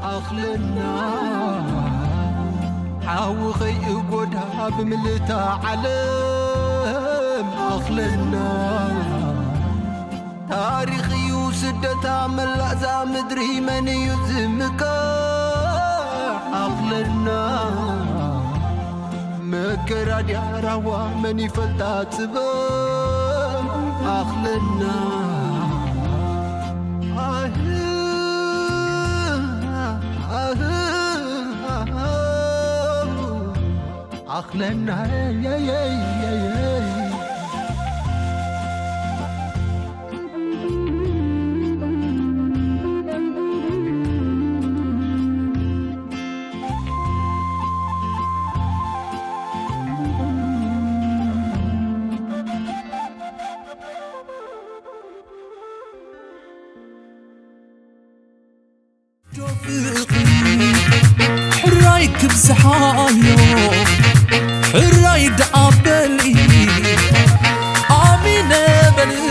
ኣኽለና ሓዊ ኸይእጎዳ ብምልታ ዓለም ኣኽለና ታሪኽ እዩ ስደታ መላእዛ ምድሪ መን እዩ ዝምካ ኣኽለና መከራ ድያ ራህዋ መን ይፈልጣ ጽበብ ኣኽለና ኣህ ኣህ ኣኽለና የየየየየ ሕራይ ክብዝሓዮ ሕራይ ደኣ በሊ ኣሚነ በልኒ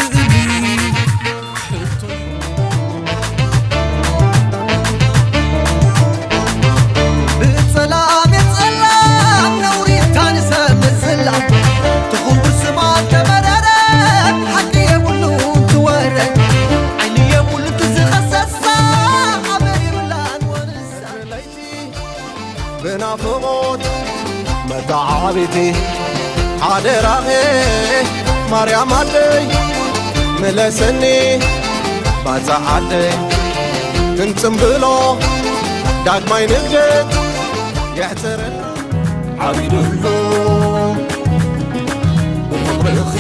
ብጸላም የጸላም ነውሪ ታንሰ ምዝላ ትኹን ብስማ ተመረረ ሓቂ የብሉ ትወረ ዓይኒ የብሉ ትዝኸሰሳ ኣበር ይብላን ወንሳ ብናፍቖት መተዓቢቲ ሓደራኺ ማርያም ኣደይ ምለሰኒ ባዛ ዓደይ ክንጽምብሎ ዳግማይ ንግደት የሕጽረና ዓቢዱሎ ብፍቕርኺ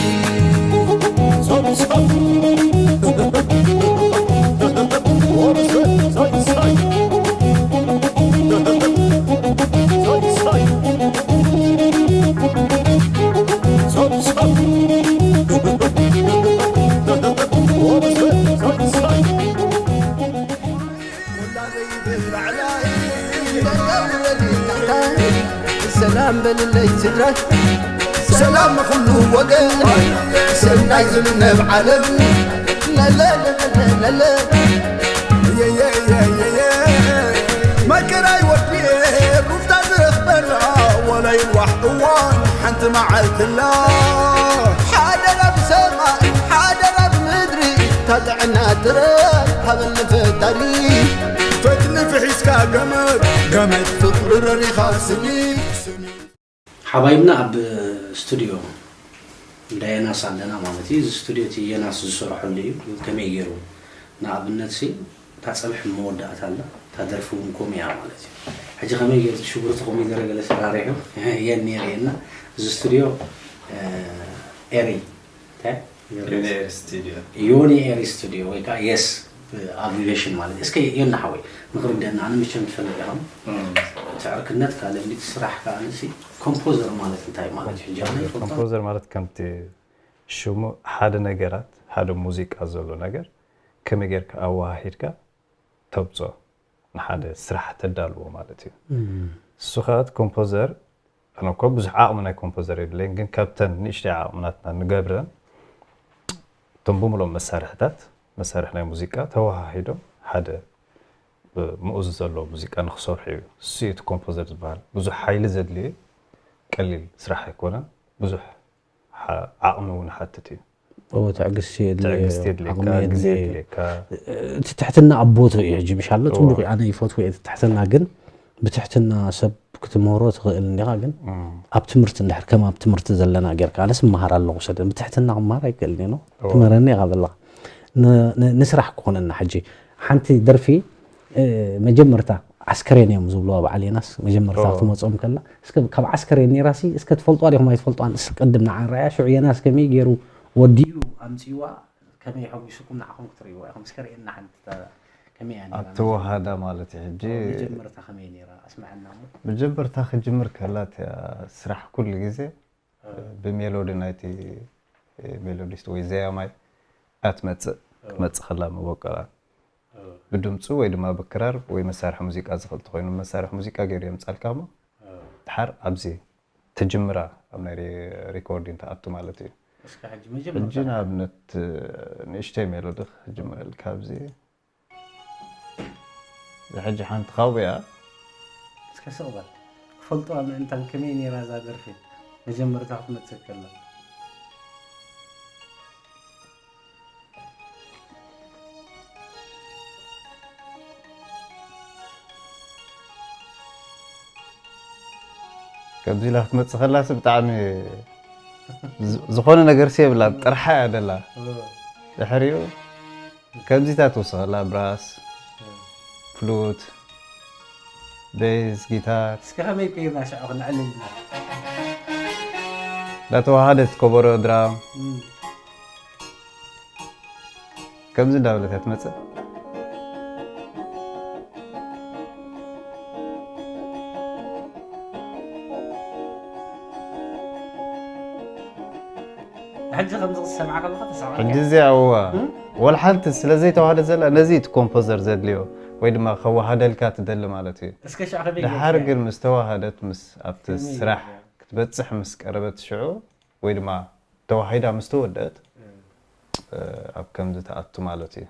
ሰብሰብ ሰላም በልለይ ስድራ ሰላም ንኹሉ ወገን ሰናይ ዝምነብ ዓለም ለለለለለ መከራይ ወዲኤ ሩፍታ ዝረኽበላ ወላ ይልዋሕ እዋን ሓንቲ መዓልትላ ሓደራ ብሰማይ ሓደራ ብምድሪ ታጥዕና ጥረ ሃበኒ ፈጣሪ ፈትሊ ፍሒስካ ገመድ ገመድ ፍቕሪ ረሪኻ ስኒ ሓባይብና ኣብ ስቱድዮ እንዳ የናስ ኣለና ማለት እዩ። እዚ ስቱድዮ እቲ የናስ ዝሰርሐሉ እዩ። ከመይ ገይሩ ንኣብነት ሲ እታ ጸብሒ መወዳእታ ኣላ እታ ደርፊ እውን ከምኡ እያ ማለት እዩ። ሕጂ ከመይ ገይሩ ሽጉርቲ ኮሚደረ ገለ ሰራሪሑ የኒ የርእየና። እዚ ስቱድዮ ኤሪ እንታይ ዮኒ ኤሪ ስቱድዮ ወይ ከዓ የስ ኣቪቬሽን ማለት እስከ ዮኒ ሓወይ ንክርደና ኣነ መቸም ትፈልጥ ኢኹም ትዕርክነት ካልእ እንዲ ስራሕ ከዓ ንሲ ኮምፖዘር ማለት እንታይ ማለት እዩ ሕጂ ኣነ ይፈልጦ ኮምፖዘር ማለት ከምቲ ሽሙ ሓደ ነገራት ሓደ ሙዚቃ ዘሎ ነገር ከመይ ጌርካ ኣወሃሂድካ ተብጾ ንሓደ ስራሕ ተዳልዎ ማለት እዩ እሱ ከዓ ኮምፖዘር ኣነ እኮ ብዙሕ ዓቕሚ ናይ ኮምፖዘር የብለይን ግን ካብተን ንእሽተይ ዓቕሚ ናትና ንገብረን እቶም ብምሎም መሳርሕታት መሳርሒ ናይ ሙዚቃ ተወሃሂዶም ሓደ ምኡዝ ዘለዎ ሙዚቃ ንክሰርሑ እዩ እሱ እቲ ኮምፖዘር ዝበሃል ብዙሕ ሓይሊ ዘድልዩ ቀሊል ስራሕ ኣይኮነን ብዙሕ ዓቕሚ እውን ሓትት እዩ ትዕግስቲ የድልየካ ግዜ የድልየካ እቲ ትሕትና ኣብ ቦትኡ እዩ ሕጂ ምሽ ኣሎ ፅቡቅ እዩ ኣነ ይፈትዎ እየ ትሕትና ግን ብትሕትና ሰብ ክትምህሮ ትኽእል እንዲኻ ግን ኣብ ትምህርቲ እንድሕር ከም ኣብ ትምህርቲ ዘለና ጌርካ ኣነስ እመሃር ኣለኹ ሰደ ብትሕትና ክመሃር ኣይክእልን እየ ትምህረኒ ኢኻ ዘለኻ ንስራሕ ክኾነና ሕጂ ሓንቲ ደርፊ መጀመርታ ዓስከሬን እዮም ዝብልዋ በዓል የናስ መጀመርታ ክትመፅኦም ከላ እስከ ካብ ዓስከሬን ነይራሲ እስከ ትፈልጥዋ ዲኹም ኣይትፈልጥዋን እስኪ ቅድም ንዓ ንረኣያ ሽዑ የናስ ከመይ ገይሩ ወዲኡ ኣምፅዋ ከመይ ሓጒስኩም ንዓኹም ክትርእይዋ ኢኹም እስከ ርእየና ሓንቲ ከመይ እያ ነይራ ኣተወሃዳ ማለት እዩ ሕጂ መጀመርታ ከመይ ነይራ ኣስምዐና እሞ መጀመርታ ክጅምር ከላ እያ ስራሕ ኩሉ ግዜ ብሜሎዲ ናይቲ ሜሎዲስት ወይ ዘያማይ ኣትመፅእ ክትመፅእ ከላ መበቆላ ብድምፁ ወይ ድማ ብክራር ወይ መሳርሒ ሙዚቃ ዝኽእል ተኮይኑ መሳርሒ ሙዚቃ ገይሩ የምፃልካ እሞ ድሓር ኣብዚ ትጅምራ ኣብ ናይ ሪኮርዲን ትኣቱ ማለት እዩ ሕጂ ንኣብነት ንእሽተይ ሜሎዲ ክጅምረልካ ኣብዚ ሕጂ ሓንቲ ካብኡ እያ። እስከ ስቕ በል። ክፈልጥዋ ምእንታን ከመይ ነይራ እዛ ደርፊ መጀመርታ ክትመጽእ ከላ? ከምዚ ኢላ ክትመጽእ ከላሲ ብጣዕሚ ዝ- ዝኾነ ነገር ሲ የብላ፣ ጥርሓ እያ ደላ። ድሕሪኡ ከምዚታት ትውስኸላ፣ ብራስ፣ ፍሉት፣ ቤዝ፣ ጊታር፣ እስከ ከመይ ኮይና ሽዑ ክነዕልል ኢና። እንዳተዋሃደት፣ ከበሮ፣ ድራም፣ እም። ከምዚ እንዳበለት እያ ትመጽእ። ሕጂ ከምዚ ክትሰምዓ ከለኻ ተሰማዕካ? ሕጂ እዚኣ እዋ ወላ ሓንቲ ስለ ዘይተዋህደ ዘላ፣ ነዚ እቲ ኮምፖዘር ዘድልዮ ወይ ድማ ከወሃደልካ ትደሊ ማለት እዩ። እስከ ሽዑ ከመይ ድሓር ጌርካ? ግን ምስ ተዋሃደት፣ ምስ ኣብቲ ከመይ ስራሕ ጌርካ? ክትበጽሕ ምስ ቀረበት ሽዑ ወይ ድማ ተዋሂዳ ምስ ተወደአት፣ እ፣ ኣብ ከምዚ ትኣቱ ማለት እዩ።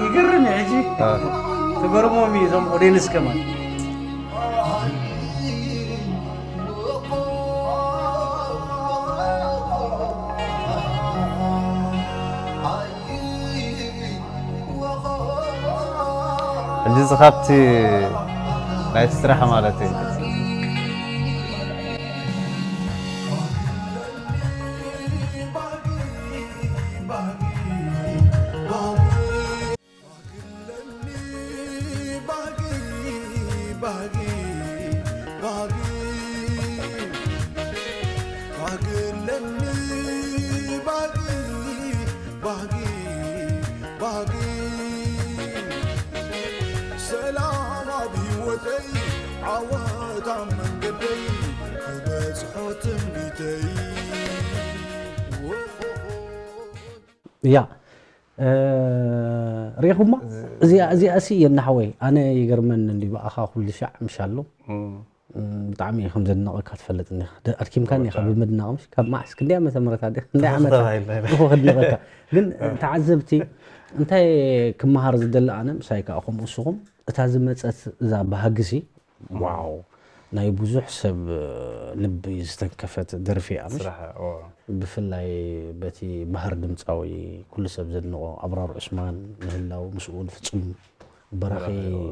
ይገርም እዩ ሕጂ። ትገርሞም እዩ እዞም ኦዴንስ ከማን። ሕጂ እዚ ካብቲ ናይቲ ስራሕ ማለት እዩ። ሰላም ኣብ ህይወተይ ዓወት ኣብ መንገደይ ክበጽሖ ትንቢተይ ያ እ፣ ርኢኹማ? እዚኣ እዚኣ ሲ የናሓወይ ኣነ ይገርመኒ እንዲ ብኣኻ ኩሉ ሻዕ ምሻሉ እም። እም፣ ብጣዕሚ ከም ዘድነቐካ ትፈልጥ እንዲኻ። ደ- ኣድኪምካኒ ኢኻ ብጣዕሚ። ብምድናቕ ምሽ ካብ ማዕስ ክንደይ ዓመተ ምህረት ኣደ ክንደይ ዓመት ተኸታታይና ኢና። እኮ ከድንቐካ ግን ተዓዘብቲ እንታይ ክመሃር ዝደሊ ኣነ ምሳይ ከዓ ከምኡ ንስኹም እታ ዝመፀት እዛ ባህግሲ ዋው ናይ ብዙሕ ሰብ ልቢ ዝተንከፈት ደርፊ እያ ምሽ ስራሕ እዎ። ብፍላይ በቲ ባህር ድምፃዊ ኩሉ ሰብ ዘድንቆ ኣብራር ዑስማን ምህላው ምስኡ ፍፁም በራኺ በራኺ፣ እዎ።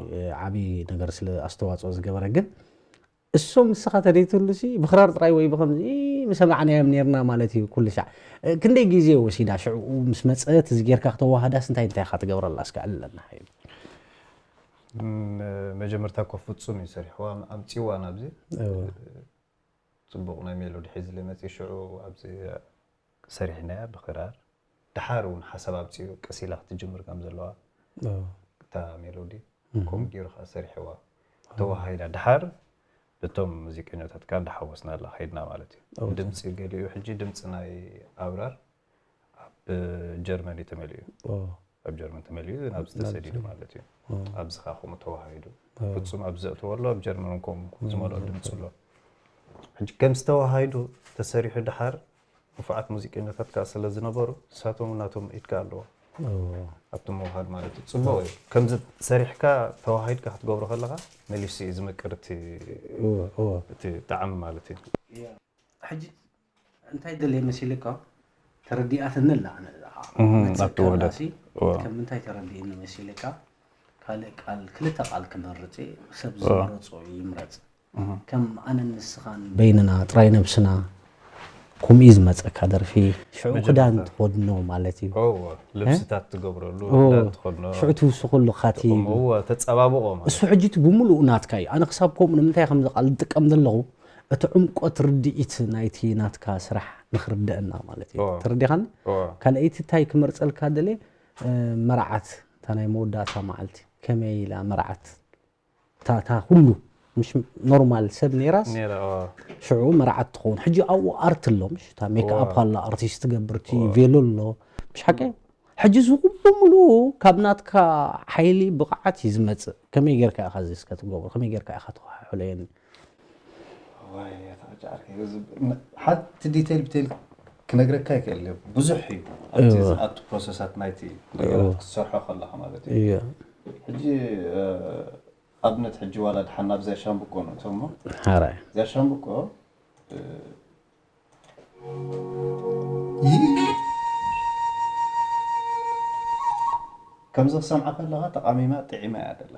ዓብዪ ነገር ስለ ኣስተዋፅኦ ዝገበረ ግን እሶም ንስኻ ተደይትሉ ሲ ብክራር ጥራይ ወይ ብከምዚ ምሰማዕናዮም ነርና ማለት እዩ ኩሉ ሻዕ ክንደይ ግዜ ወሲዳ ሽዕኡ ምስ መፀት እዚ ጌርካ ክተዋህዳስ እንታይ እንታይ ኢኻ ትገብረላ እስከ ዕልለና ሓይሉ ም- መጀመርታ እኮ ፍጹም እዩ ሰሪሕዋ ኣምፂዋ ናብዚ እዎ። ፅቡቕ ናይ ሜሎዲ ሒዝለ መፂ ሽዑ ኣብዚ ሰሪሕናያ ብክራር ድሓር እውን ሓሳብ ኣምፂኡ ቀስ ኢላ ክትጅምር ከም ዘለዋ እዎ። እታ ሜሎዲ ከምኡ ገይሩ ከዓ ሰሪሕዋ ተዋሃይዳ ድሓር እቶም ሙዚቀኛታት ከዓ እንዳሓወስናላ ከይድና ማለት እዩ እዎ። ድምፂ ገሊኡ ሕጂ ድምፂ ናይ ኣብራር ኣብ ጀርመን እዩ ተመሊኡ እዎ። ኣብ ጀርመን ተመሊኡ ናብዚ ተሰዲዱ ማለት እዩ ኣብዚ ከዓ ከምኡ ተዋሃይዱ ፍጹም ኣብ ዘእተወ ኣሎ ኣብ ጀርመን እውን ከምኡ ዝመልኦ ድምፂ ኣሎ ሕጂ ከም ዝተዋሃይዱ ተሰሪሑ ድሓር ንፉዓት ሙዚቀኛታት ከዓ ስለ ዝነበሩ ንሳቶም እውን ናቶም ኢድካ ኣለዎ ኣብቲ ምውሃድ ማለት እዩ ፅቡቅ እዩ ከምዚ ሰሪሕካ ተዋሃይድካ ክትገብሮ ከለካ መሊሱ እዩ ዝምቅር እቲ እዎ፣ እዎ። እቲ ጣዕሚ ማለት እዩ ሕጂ እንታይ ደልየ መሲልካ ተረዲኣትኒ ኣላ ኣነ እዛ እም፣ መጽእ ኣብቲ ውህደት። ከላሲ እዋ። ከም እንታይ ተረዲእኒ መሲልካ ካልእ ቃል ክልተ ቃል ክመርጽ እየ፣ ሰብ ዝመረጾ ይምረጽ። ከም ኣነን ንስኻን በይንና ጥራይ ነብስና ከምኡ እዩ ዝመጸካ ደርፊ። ሽዑ መጀመርታ። ክዳን ትኸድኖ ማለት እዩ። እዎ፣ ልብስታት ትገብረሉ እዎ፣ ክዳን ትኸድኖ ሽዑ ትውስኸሉ ካቲ እዎ፣ ተጸባብቆ ማለት እሱ ሕጂ እቲ ብምሉኡ ናትካ እዩ። ኣነ ክሳብ ከምኡ ንምንታይ ከምዚ ቃል ዝጥቀም ዘለኹ እቲ ዕምቆት ርድኢት ናይቲ ናትካ ስራሕ ንክርደአና ማለት እዩ። እዎ። ተረዲኻኒ? እዎ። ካልኣይቲ እንታይ ክመርፀልካ ደልየ እ፣ መርዓት እታ ናይ መወዳእታ መዓልቲ ከመይ ኢላ መርዓት እታ እታ ኩሉ ምሽ ኖርማል ሰብ ነይራስ ነይራ እዎ። ሽዑ መርዓት ትኸውን። ሕጂ ኣብኡ ኣርት ኣሎ ምሽ እታ ሜክኣፕ እዎ። ኣላ ኣርቲስት ትገብር እቲ ቬሎ ኣሎ ምሽ ሓቀ ሕጂ እዚ ኩሉ ሙሉ ካብ ናትካ ሓይሊ ብቕዓት እዩ ዝመፅእ። ከመይ ጌርካ ኢኻ እዚ እስከ ትገብሮ ከመይ ጌርካ ኢኻ ተኸሓሕሎ የኒ ዋይ፣ ኣታ ጫርከይ፣ እዚ ብ-፣ ሓንቲ ዲቴል ብቴል ክነግረካ ይክእል እየ። ብዙሕ እዩ ኣብቲ ዝኣቱ ፕሮሰሳት ናይቲ ነገራት ክትሰርሖ ከለኻ ማለት እዩ። ሕጂ ኣብነት ሕጂ ዋላ ድሓን ናብዚኣ ሻምብቆ ንእቶ እሞ፣ እዚኣ ሻምብቆ ከምዚ ክሰምዓ ከለኻ ተቓሚማ ጥዒማ እያ ደላ።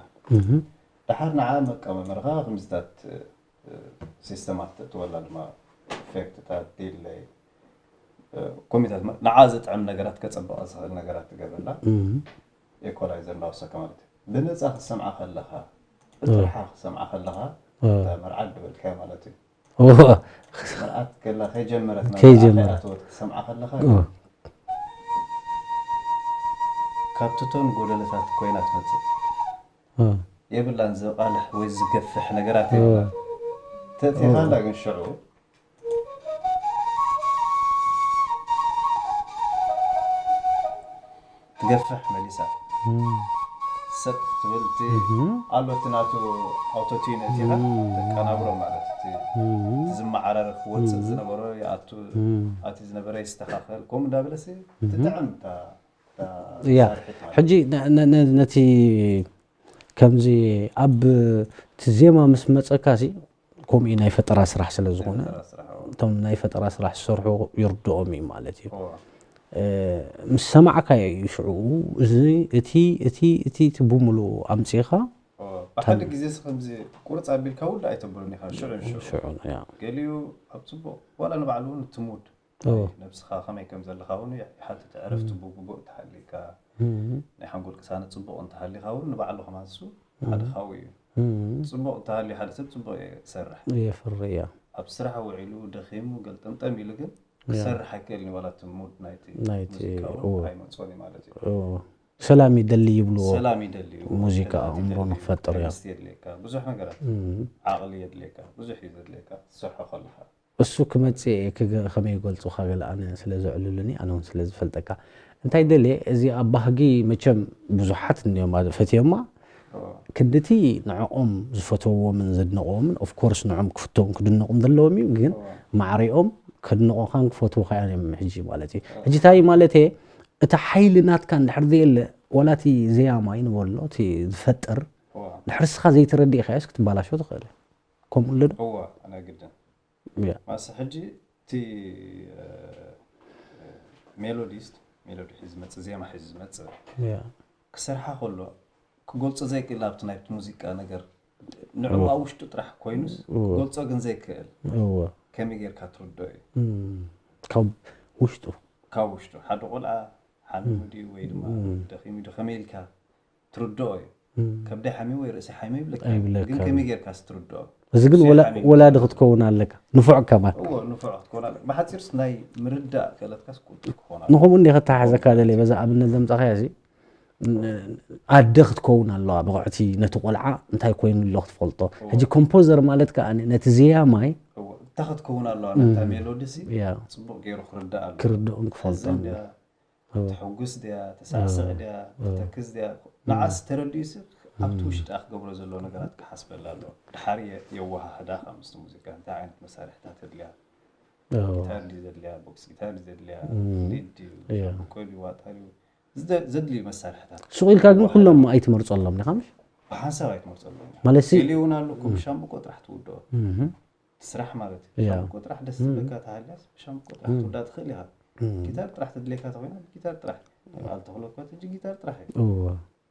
ድሓር ንዓ መቀማመርኻ ከምዚታት ሲስተማት ተእትወላ ድማ ኢፌክትታት፣ ዲለይ፣ ኮሚታት፣ ንዓ ዘጥዕም ነገራት ከጸብቐ ዝኽእል ነገራት ትገብረላ። ኢኳላይዘር እንዳወሰካ ማለት እዩ። ብነጻ ክትሰምዓ ከለኻ፣ ብጥርሓ ክትሰምዓ ከለኻ፣ እታ መርዓት ዝበልካያ ማለት እዩ። መርዓት ከላ ከይጀመረት፣ ከይጀመረት ኣተወት ክትሰምዓ ከለኻ፣ ካብቲ ቶን ጎደለታት ኮይና ትመጽእ። የብላን ዘቃልሕ ወይ ዝገፍሕ ነገራት የብላን። ተእቲኻ ኣላ ግን ሽዑ ትገፍሕ መሊሳ። ሰብ ትብል እቲ ኣሎ እቲ ናቱ ኣውቶቲዩን እቲኻ ተቀናብሮ ማለት እቲ ዝመዓራረፍ ክወፅእ ዝነበሮ ይኣቱ፣ ኣቲ ዝነበረ ይስተኻኸል። ከምኡ እንዳበለሲ ትጥዕም እታ ያ ሕጂ ነቲ ከምዚ ኣብ እቲ ዜማ ምስ መፀካ ሲ ከምኡ ናይ ፈጠራ ስራሕ ስለ ዝኾነ እቶም ናይ ፈጠራ ስራሕ ዝሰርሑ ይርድኦም እዩ ማለት እዩ። ምስ ሰማዕካዮ እዩ ሽዑ እዚ እቲ እቲ እቲ እቲ ብምሉኡ ኣምፂኻ። ብሓደ ግዜ ሲ ከምዚ ቁርፅ ኣቢልካ ውዳ ኣይተብሉን ኢኻ ሽዑ ሽዑ ሽዑ ያ ገሊኡ ኣብ ፅቡቅ ዋላ ንባዕሉ እውን እቲ ሙድ ነብስኻ ከመይ ከም ዘለኻ እውን ይሓትት። ዕረፍቲ ብግቡእ እንተሃልይካ፣ ናይ ሓንጎል ቅሳነት ጽቡቕ እንተሃልይካ እውን ንባዕሉ ከማን እሱ ሓደ ሓዊ እዩ። ጽቡቕ እንተሃልዩ ሓደ ሰብ ጽቡቕ እየ ክሰርሕ። የፍሪ እያ። ኣብ ስራሕ ውዒሉ ደኺሙ ገልጠምጠም ኢሉ ግን ክሰርሕ ኣይክእልን እዩ። ዋላ እቲ ሙድ ናይቲ ናይቲ፣ ሙዚቃ እውን እወ። ኣይመጽኦን እዩ ማለት እዩ። እወ። ሰላም ይደሊ ይብልዎ። ሰላም ይደሊ እዩ። ሙዚቃ ከዳት ኣእምሮ ይደሊ እዩ። ንክፈጥር እያ። ትዕግስቲ የድልየካ። ብዙሕ ነገራት። እም። ዓቕሊ የድልየካ። ብዙሕ እዩ ዘድልየካ። ትሰርሖ ከለኻ። እሱ ክመጽእ እየ ክገ-፣ ከመይ ይገልጹኻ ገለ ኣነ ስለ ዘዕልሉኒ፣ ኣነ እውን ስለ ዝፈልጠካ። እንታይ ደልየ፣ እዚ ኣብ ባህጊ መቸም ብዙሓት እንድዮም ኣብ-፣ ፈትዮማ። እወ። ክንድቲ ንዕኦም ዝፈተውዎምን ዘድነቕዎምን፣ ኦፍ ኮርስ ንዕኦም ክፍተውን ክድነቑን ዘለዎም እዩ፣ ግን እወ። ማዕሪኦም ከድንቑኻን ክፈትዉኻን እዮም ሕጂ ማለት እዩ። እወ። ሕጂ እንታይ ማለት እየ፣ እቲ ሓይሊ ናትካ እንድሕር ዘየለ፣ ዋላ እቲ ዘያማይ ንበሎ፣ እቲ ዝፈጥር፣ እወ። ድሕሪ ንስኻ ዘይተረዲእካዮስ ክትበላሾ ትኽእል። ከምኡ ኣሎ ዶ? እወ፣ ኣነ ግድን። ያ። ማስ ሕጂ እቲ፣ እ፣ እ፣ ሜሎዲስት፣ ሜሎዲ ሒዙ ዝመጽእ፣ ዜማ ሒዙ ዝመጽእ፣ ያ። ክሰርሓ ከሎ ክገልጾ ዘይክእል ኣብቲ ናይቲ ሙዚቃ ነገር ንዕኡ እወ። ኣብ ውሽጡ ጥራሕ ኮይኑስ እወ። ክገልጾ ግን ዘይክእል እወ። ከመይ ጌርካ ትርድኦ እዩ? እም፣ ካብ ውሽጡ። ካብ ውሽጡ። ሓደ ቆልዓ ሓሚሙ እም። ድዩ ወይ ድማ እም። ደኺሙ ድዩ ከመይ ኢልካ ትርድኦ እዩ። እም። ከብደይ ሓሚሙ ወይ ርእሰይ ሓሚሙ ይብለካ። ኣይብለካን። ግን ከመይ ጌርካ ስትርድኦ? እዚ ግን ርእሰይ ወላ-፣ ሓሚሙ ወላዲ ይብለካ። ክትከውን ኣለካ። ንፉዕ ከማን። እወ፣ ንፉዕ ክትከውን ኣለካ። ብሓጺርስ ናይ ምርዳእ ክእለትካስ ቁልጡፍ ክኸውን ኣለዎ። ንኸምኡ እንደ ከተሓሕዘካ ደልየ፣ በዛ ኣብነት ዘምጻኻያ እዚ፣ ን-፣ ኣደ ክትከውን ኣለዋ፣ ብቕዕቲ ነቲ ቆልዓ እንታይ ኮይኑ ኣሎ ክትፈልጦ። እወ። ሕጂ ኮምፖዘር ማለት ከኣ ነቲ ዘያማይ እወ፣ እንታይ ክትከውን ኣለዋ፣ እም። ነታ ሜሎዲ ሲ ያ። ጽቡቕ ገይሩ ክርዳእ ኣለዎ። ክርድኡን ክፈልጦን። ተሕዝን ድያ፣ እወ። ተሕጉስ ድያ፣ ተሳዕስዕ እወ። ድያ፣ እወ። ተተክዝ ድያ፣ እም። ንዓስ ተረዲኡ ሲ ኣብቲ እም። ውሽጣ ክገብሮ ዘለዎ ነገራት ክሓስበላ ኣለዎ። ድሓር የ-፣ የወሃህዳ ካብ ምስቲ ሙዚቃ፣ እንታይ ዓይነት መሳርሕታት የድልያ? እወ። ጊታር ድዩ ዘድልያ? ቦክስ ጊታር ድዩ ዘድልያ? እም። ሊድ ድዩ? እያ። ሻምብቆ ድዩ? ዋጣ ድዩ? ዝደ-፣ ዘድልዩ መሳርሕታት። ሱቕ ኢልካ ግን የወሃህዳ። ኩሎም ኣይትመርጸሎም ዲኻ፣ ምሽ? ብሓንሳብ ኣይትመርጸሎም። ማለት ሲ ገሊኡ እውን ኣሎ፣ ከም እም። ሻምብቆ ጥራሕ ትውድኦ። እም። ስራሕ ማለት እዩ። ያ። ሻምብቆ ጥራሕ ደስ እም። ዝብለካ ተሃልያስ ብሻምብቆ ጥራሕ እም። ትውዳእ ትኽእል ኢኻ። እም። ጊታር ጥራሕ ተድልየካ ተኾይና ጊታር ጥራሕ። ናይ በዓል ተኽለ እኮ ሕጂ ጊታር ጥራሕ እዩ። እወ።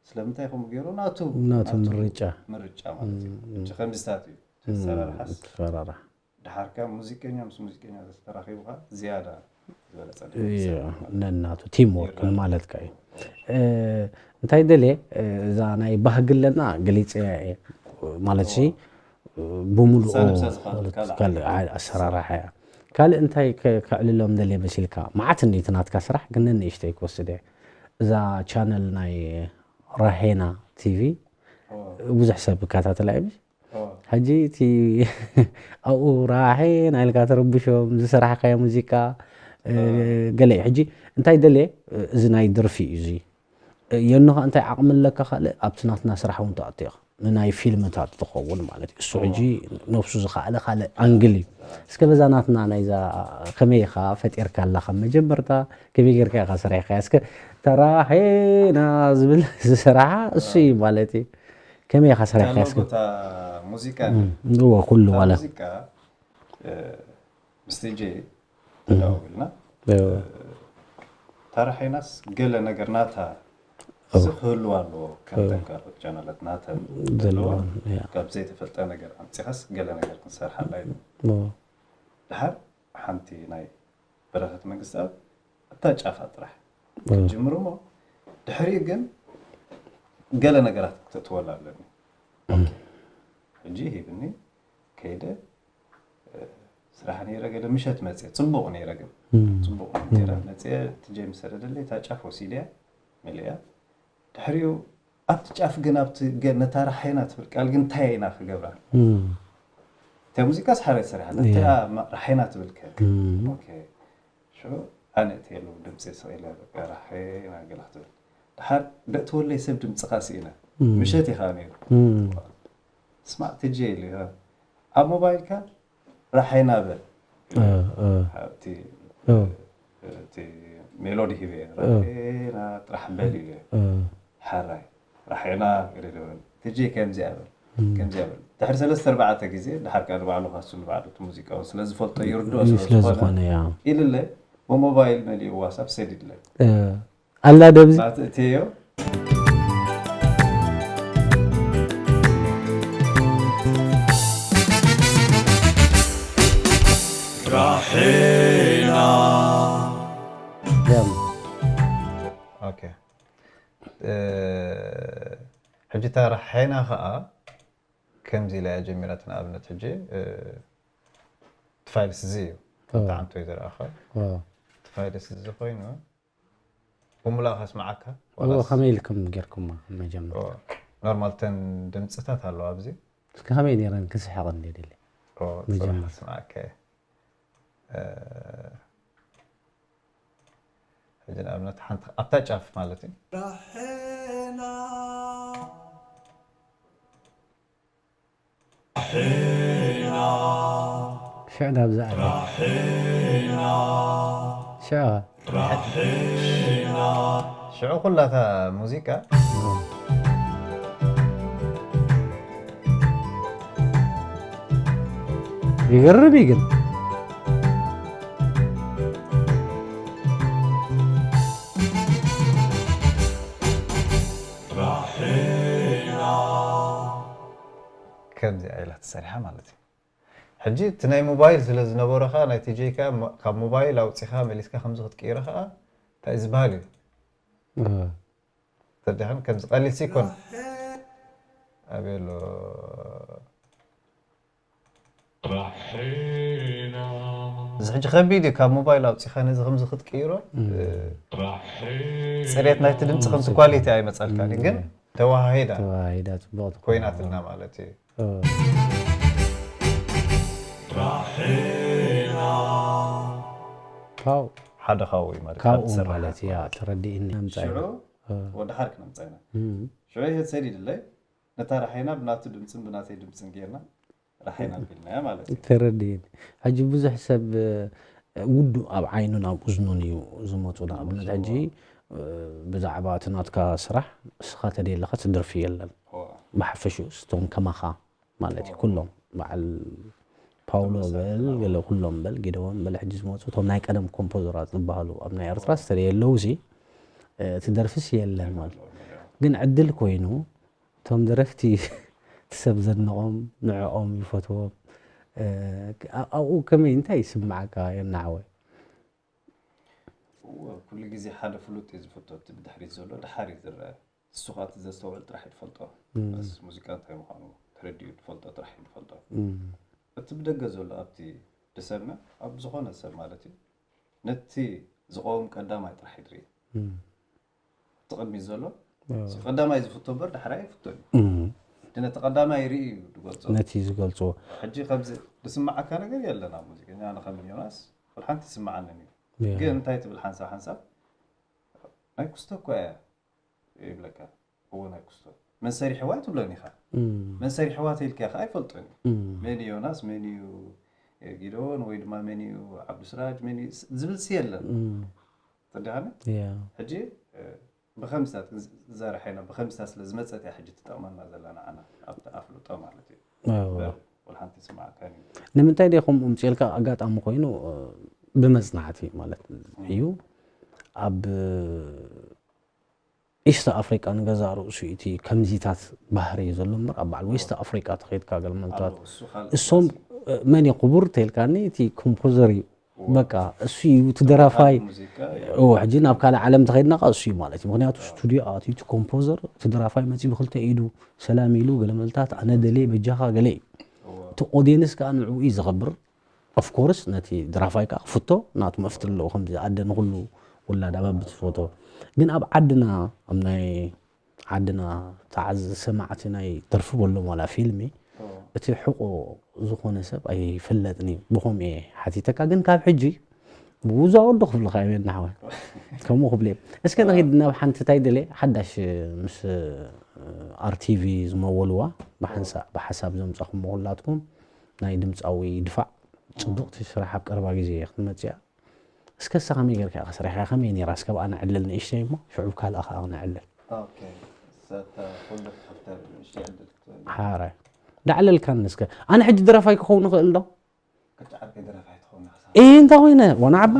ስለምንታይ ከምኡ ገይሩ? ናቱ፣ ናቱ ናቱ ምርጫ። ምርጫ ማለት እዩ። እም፣ እም። ሕጂ ከምዚታት እዩ። እም፣ ተሰራርሓስ። ተሰራርሓ። ድሓር ከኣ ሙዚቀኛ ምስ ሙዚቀኛ ተተራኺቡ ከኣ ዝያዳ ዝበለጸ ነገር እያ፣ ይሰርሕ ማለት እዩ። ነናቱ ቲም ወርክ ይረዳእ። ማለትካ እዩ። እ፣ እንታይ ደልየ፣ እ፣ እዛ ናይ ባህጊ ኣለና ገሊጸያ እየ። ማለት ሲ፣ እዋ። ብምሉኡ ነብሳ ነብሳ ዝኸልእ ካልእ ካልእ ዓይነት ዓ-፣ ኣሰራርሓ እያ። ካልእ እንታይ ከ-፣ ከዕልሎም ደልየ መሲልካ? መዓት እንድዩ እቲ ናትካ ስራሕ፣ ግን ነንእሽተይ ክወስድ እየ። እዛ ቻነል ናይ ራሄና ቲቪ እዋ። ብዙሕ ሰብ ይከታተላ እዩ፣ ምሽ? እዋ። ሕጂ እቲ ኣብኡ ራሄና ኢልካ ተረብሾም፣ ዝሰራሕካዮ ሙዚቃ፣ እ፣ እዋ። ገለ እዩ። ሕጂ እንታይ ደልየ፣ እዚ ናይ ደርፊ እዩ እዚ። የኖኻ እንታይ ዓቕሚ ኣለካ ካልእ ኣብቲ ናትና ስራሕ እውን ትኣቱ ኢኻ። ንናይ ፊልምታት ዝኸውን ማለት እዩ። እሱ ሕጂ ነብሱ ዝኸኣለ ካልእ ኣንግል እዩ። እስከ በዛ ናትና ናይዛ ከመይ ኢኻ ፈጢርካ ኣለኻ መጀመርታ፣ ከመይ ጌርካ ኢኻ ሰሪሕካ? እስከ ተራሄና ዝብል ዝሰራሓ እሱ እዩ ማለት እዩ። ከመይ ኢኻ ሰሪሕካ? እስከ ቦታ ሙዚቃ እዎ ኩሉ ማለት ሙዚቃ ምስ ቲጄ ተደዋዊልና ተራሒናስ ገለ ነገር ናታ እዚ ክህልዋ ኣለዎ። ከምተን ካልኦት ቻናላት ናተን ዘለዎ ዘለዎም፣ ያ። ካብ ዘይተፈልጠ ነገር ኣምፂኻስ ገለ ነገር ክንሰርሓላ ኢሉ እዎ። ድሓር ሓንቲ ናይ በረኸት መንግስትኣብ እታ ጫፋ ጥራሕ ጅምሩ እሞ ድሕሪኡ ግን ገለ ነገራት ክተትወላ ኣለኒ። ሕጂ ሂብኒ ከይደ ስራሕ ነይረ ገለ ምሸት መፅየ ፅቡቕ ነይረ ግን ፅቡቕ ነይረ መፅየ ትጀይ ምሰደደለይ እታ ጫፍ ወሲድያ መሊያ ድሕሪኡ ኣብቲ ጫፍ ግን ኣብቲ ገ- ነታ ራሓይና ትብል ቃል ግን እንታይ ኢና ክገብራ እታ ሙዚቃ ስሓረ ሰሪሓ እታ ማ- ራሓይና ትብል ከ ኦኬ ሽዑ ኣነ እትየሉ ድምፂ ስቕ ኢለ በቃ ራሓይና ገላ ክትብል ድሓር ደእትወለይ ሰብ ድምፅኻ ስኢነ ምሸት ኢኻ ነይሩ ስማዕ ትጀ ኢሉ ኣብ ሞባይልካ ራሓይና በል እቲ ሜሎዲ ሂበ ራሒና ጥራሕ በል ኢለ ሓራይ ራሒና ትጂ ከምዚኣ በል ከምዚኣ በል ድሕሪ ሰለስተ ኣርባዕተ ግዜ ድሓር ከዓ ንባዕሉ ካሱ ንባዕሉ እቲ ሙዚቃ እውን ስለ ዝፈልጦ ይርድኦ ስለ ዝኾነ ኢልለ ብሞባይል መሊኡ ዋሳብ ሰዲድለ ኣላ ደብዚ ናትእትዮ ራሒና ደም ኦኬ ሕጂ እታ ራሓይና ከዓ ከምዚ ኢላ እያ ጀሚራት ንኣብነት ሕጂ እቲ ፋይልስ እዚ እዩ ተዓንቶ እዩ ዝረኣኻ እቲ ፋይልስ እዚ ኮይኑ ብሙላእ ከስምዓካ እዎ ከመይ ኢልኩም ጌርኩማ መጀመርታ ኖርማል ተን ድምፅታት ኣለዋ ኣብዚ እስከ ከመይ ነይረን ክስሕቕ እንደ ደሊ ፅባሕ ስምዓካ ሕጂ ንኣብነት ሓንቲ ኣብታ ጫፍ ማለት እዩ ሽዕ ናብ ዝኣለ ሽዕ ሽዑ ኩላታ ሙዚቃ ይገርም እዩ ግን ከምዚኣ ኢላ ተሰሪሓ ማለት እዩ ሕጂ እቲ ናይ ሞባይል ስለ ዝነበረ ከዓ ናይ ቲጀይ ከዓ ካብ ሞባይል ኣውፂኻ መሊስካ ከምዚ ክትቅይሮ ከዓ እንታይ ዝበሃል እዩ ተዲኽን ከምዚ ቀሊል ሲኮን ኣበሎ እዚ ሕጂ ከቢድ እዩ ካብ ሞባይል ኣውፂኻ ነዚ ከምዚ ክትቅይሮ ፅሬት ናይቲ ድምፂ ከምቲ ኳሊቲ ኣይመፀልካን ግን ተዋሃሂዳ ተዋሂዳ ፅቡቅ ኮይናትና ማለት እዩ ካብኡ ሓደ ካብኡ እዩ ማለት ካብኡ ማለት እያ ተረዲእኒ ምፃ ሽዑ ወዲ ሓርክ ነምፃ ኢና ሽዑ ይሄድ ሰዲድለይ ነታ ራሓይና ብናቱ ድምፅን ብናተይ ድምፅን ጌርና ራሓይና ቢልናያ ማለት እዩ ተረዲእኒ ሕጂ ብዙሕ ሰብ ውዱ ኣብ ዓይኑን ኣብ እዝኑን እዩ ዝመፁ ንኣብነት ሕጂ ብዛዕባ እቲ ናትካ ስራሕ እስኻ ተደለኻ ትደርፊ የለን ብሓፈሽኡ ስቶም ከማኻ ማለት እዩ ኩሎም በዓል ፓውሎ በል ገለ ኩሎም በል ጊደዎን በል ሕጂ ዝመፁ እቶም ናይ ቀደም ኮምፖዘራት ዝበሃሉ ኣብ ናይ ኤርትራ ስተደ የለው ሲ እቲ ደርፍስ የለን ማለት ግን ዕድል ኮይኑ እቶም ደረፍቲ እቲ ሰብ ዘድንቖም ንዕኦም ይፈትዎም ኣብኡ ከመይ እንታይ ይስምዓካ የናዓወ ኩሉ ግዜ ሓደ ፍሉጥ እዩ ዝፍቶ እቲ ብድሕሪት ዘሎ ድሓር እዩ ዝረአ እሱ ከዓ እቲ ዘስተውዕል ጥራሕ እዩ ዝፈልጦ ስ ሙዚቃ እንታይ ምዃኑ ተረዲኡ ዝፈልጦ ጥራሕ እዩ ዝፈልጦ እቲ ብደገ ዘሎ ኣብቲ ድሰምዕ ኣብ ዝኾነ ሰብ ማለት እዩ ነቲ ዝቐውም ቀዳማይ ጥራሕ እዩ ዝርኢ እቲ ቅድሚት ዘሎ ቀዳማይ ዝፍቶ እምበር ዳሕራይ ይፍቶ እዩ እቲ ነቲ ቀዳማይ ርኢ እዩ ዝገልፆ ነቲ ዝገልፅዎ ሕጂ ከምዚ ዝስማዓካ ነገር የለን ኣብ ሙዚቀኛ ኣነ ከም ዮናስ ኩል ሓንቲ ይስማዓንን እዩ ግን እንታይ ትብል ሓንሳብ ሓንሳብ ናይ ኩስቶ እኮ እያ ይብለካ እወ ናይ ክስቶ መን ሰሪሕዋ ኣይትብሎን ኢኻ። መን ሰሪሕዋ ተይልካ ኢኻ ኣይፈልጦን እዩ። መን እዩ ዮናስ፣ መን እዩ ጊደዎን፣ ወይ ድማ መን እዩ ዓብዱስራጅ፣ መን እዩ ስ- ዝብል ሲ የለን። ተደሃነ ሕጂ ብኸምስታት ዘርሐና ብኸምስታት ስለ ዝመፀት እያ ሕጂ ትጠቕመና ዘላ ንዓና ኣብቲ ኣፍልጦ ማለት እዩ። እምበር ወላ ሓንቲ ስማዕካን እዩ። ንምንታይ ደ ከምኡ ምፅልካ ኣጋጣሚ ኮይኑ ብመፅናዕቲ ማለት እዩ ኣብ ኢስት ኣፍሪቃ ንገዛእ ርእሱ እቲ ከምዚታት ባህሪ እዩ ዘሎ እምበር ኣብ በዓል ዌስት ኣፍሪቃ ተኸይድካ ገለመልታት እሶም መን እዩ ክቡር ተልካኒ እቲ ኮምፖዘር እዩ በቃ እሱ እዩ እቲ ደራፋይ እዎ ሕጂ ናብ ካልእ ዓለም ተኸይድና ካ እሱ እዩ ማለት እዩ ምክንያቱ ስቱዲዮ ኣትዩ እቲ ኮምፖዘር እቲ ደራፋይ መፂ ብክልተ ኢዱ ሰላም ኢሉ ገለመልታት ኣነ ደሌ በጃኻ ገለ እዩ እቲ ኦዲየንስ ከዓ ንዕኡ እዩ ዘኸብር ኦፍኮርስ ነቲ ድራፋይ ከዓ ክፍቶ ናቱ መፍት ኣለዎ ከምዚ ኣደ ንኩሉ ውላዳ በብትፈቶ ግን ኣብ ዓድና ኣብ ናይ ዓድና ተዓዝ ሰማዕቲ ናይ ደርፊ በሎም ዋላ ፊልሚ እቲ ሕቆ ዝኾነ ሰብ ኣይፍለጥን እዩ ብኸምኡ እየ ሓቲተካ ግን ካብ ሕጂ ብውዛወዶ ክብልካ እየ ናሕወ ከምኡ ክብል እየ እስከ ንኺድ ናብ ሓንቲ ታይ ደለ ሓዳሽ ምስ ኣርቲቪ ዝመወልዋ ብሓንሳእ ብሓሳብ ዘምፀኹሞ ኩላትኩም ናይ ድምፃዊ ድፋዕ ፅቡቕቲ ስራሕ ኣብ ቀረባ ግዜ ክትመፅያ እስከ እሳ ከመይ ጌርካ ኢኻ ሰሪሕካ ከመይ ነይራ እስከ ብኣ ነዕልል ንእሽተይ እሞ ሽዑ ካልኣ ከዓ ነዕልል ሓራይ ዳዕለልካኒ እስከ ኣነ ሕጂ ደራፋይ ክኸውን ይኽእል ዶ እንታይ ኮይነ ወናዓባ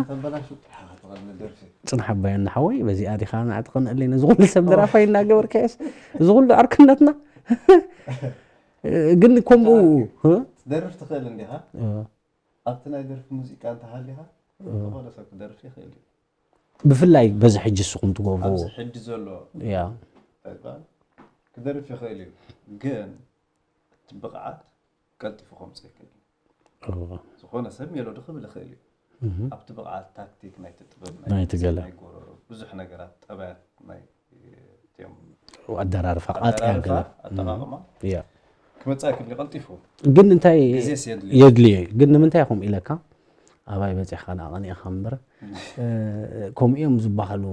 ፅንሓ ኣባይ እናሓወይ በዚኣ ዲኻ ንዓቲ ከነዕሊ ነዚ ኩሉ ሰብ ደራፋይ እናገበርካየስ እዚ ኩሉ ዕርክነትና ግን ከምኡ ትደርፍ ትኽእል እንዲኻ ኣብቲ ናይ ደርፊ ሙዚቃ እንተሃሊኻ ዝኾነ ሰብ ክደርፍ ይኽእል እዩ ብፍላይ በዚ ሕጂ ንስኹም ትገብሩ ኣብዚ ሕጂ ዘሎ ያ ተግባር ክደርፍ ይኽእል እዩ ግን እቲ ብቕዓት ቀልጢፉ ከምፅእ ይኽእል እዩ ዝኾነ ሰብ ሜሎዲ ክብል ይኽእል እዩ ኣብቲ ብቕዓት ታክቲክ ናይቲ ጥበብ ናይቲ ገለ ናይ ጎረሮ ብዙሕ ነገራት ጠባያት ናይ ኣደራርፋ ቃጥያ ገለ ኣጠቃቅማ ክመፅእ ኣይክእል ቀልጢፉ ግን እንታይ የድልየ ግን ንምንታይ ከምኡ ኢለካ ኣባይ በፂሕካ ዳ ቀኒእካ እምበር ከምኡ እዮም ዝበሃሉ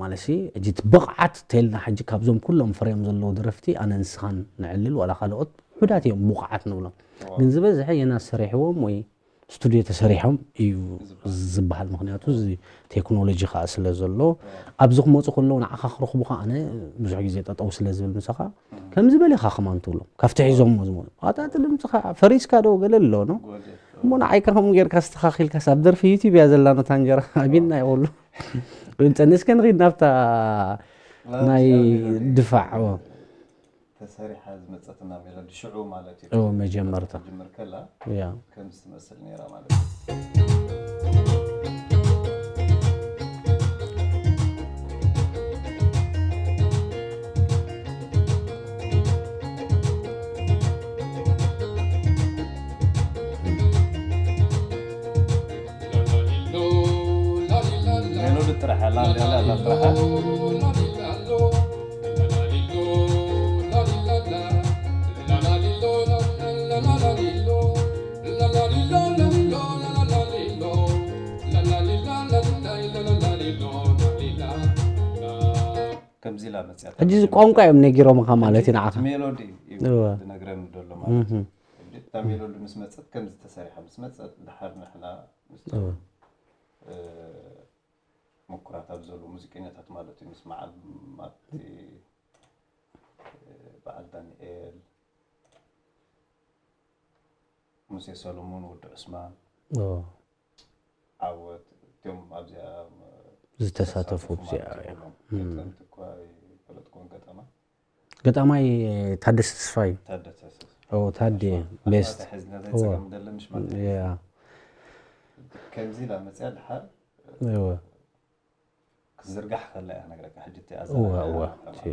ማለት ሕጂ ብቕዓት ተልና ሕጂ ካብዞም ኩሎም ፍርዮም ዘለዉ ደረፍቲ ኣነ ንስኻን ንዕልል ዋላ ካልኦት ውሑዳት እዮም ብቑዓት ንብሎም ግን ዝበዝሐ የናስ ሰሪሕዎም ወይ ስቱድዮ ተሰሪሖም እዩ ዝበሃል ምክንያቱ እዚ ቴክኖሎጂ ከዓ ስለ ዘሎ ኣብዚ ክመፁ ከለዉ ንዓኻ ክረኽቡካ ኣነ ብዙሕ ግዜ ጠጠው ስለ ዝብል ምሳኻ ከምዚ በሊኻ ከማን ትብሎም ካብቲ ሒዞሞ ዝመ ኣታ እቲ ድምፅኻ ፈሪስካ ዶ ገለ ኣሎ ኖ እሞ ንዓይ ከ ከምኡ ጌርካ ኣስተኻኺልካስ ኣብ ደርፊ ዩቲብ እያ ዘላ ነታ እንጀራ ኣቢልና ይበሉ ንፀንስከ ንኺድ ናብታ ናይ ድፋዕ ተሰሪሓ ዝመፀትና ሜሎዲ ሽዑ ማለት እዩ እዎ መጀመርታ ትጅምር ከላ ያ ከምዚ ትመስል ነይራ ማለት እዩ ሜሎዲ ጥራሕ ኣላ ላላ ጥራሕ ከምዚ ኢላ መፅያ ሕጂ እዚ ቋንቋ እዮም ነጊሮምኻ ማለት እዩ ንዓኻ ሜሎዲ እዩ ዝነግረኒ ዘሎ ማለት እዩ እታ ሜሎዲ ምስ መፀት ከምዚ ተሰሪሓ ምስ መፀት ድሓር ንሕና ምስ ምኩራት ኣብ ዘለዉ ሙዚቀኛታት ማለት እዩ ምስ መዓል ኣብቲ በዓል ዳንኤል ሙሴ ሰሎሞን ወዲ ዑስማን ዓወት እቶም ኣብዚኣ ዝተሳተፉ እዚኣ ገጠምቲ እኳ ይፈለጥኩም ገጠማ ገጣማይ ታደሰ ተስፋይ ታደሰ ታዴ ቤስት ከምዚ ኢላ መፅያ ድሓር ክትዝርጋሕ ከላ እያ ክነግረካ ሕጂ እቲ እወ እወ ኣዘራርባ እቲ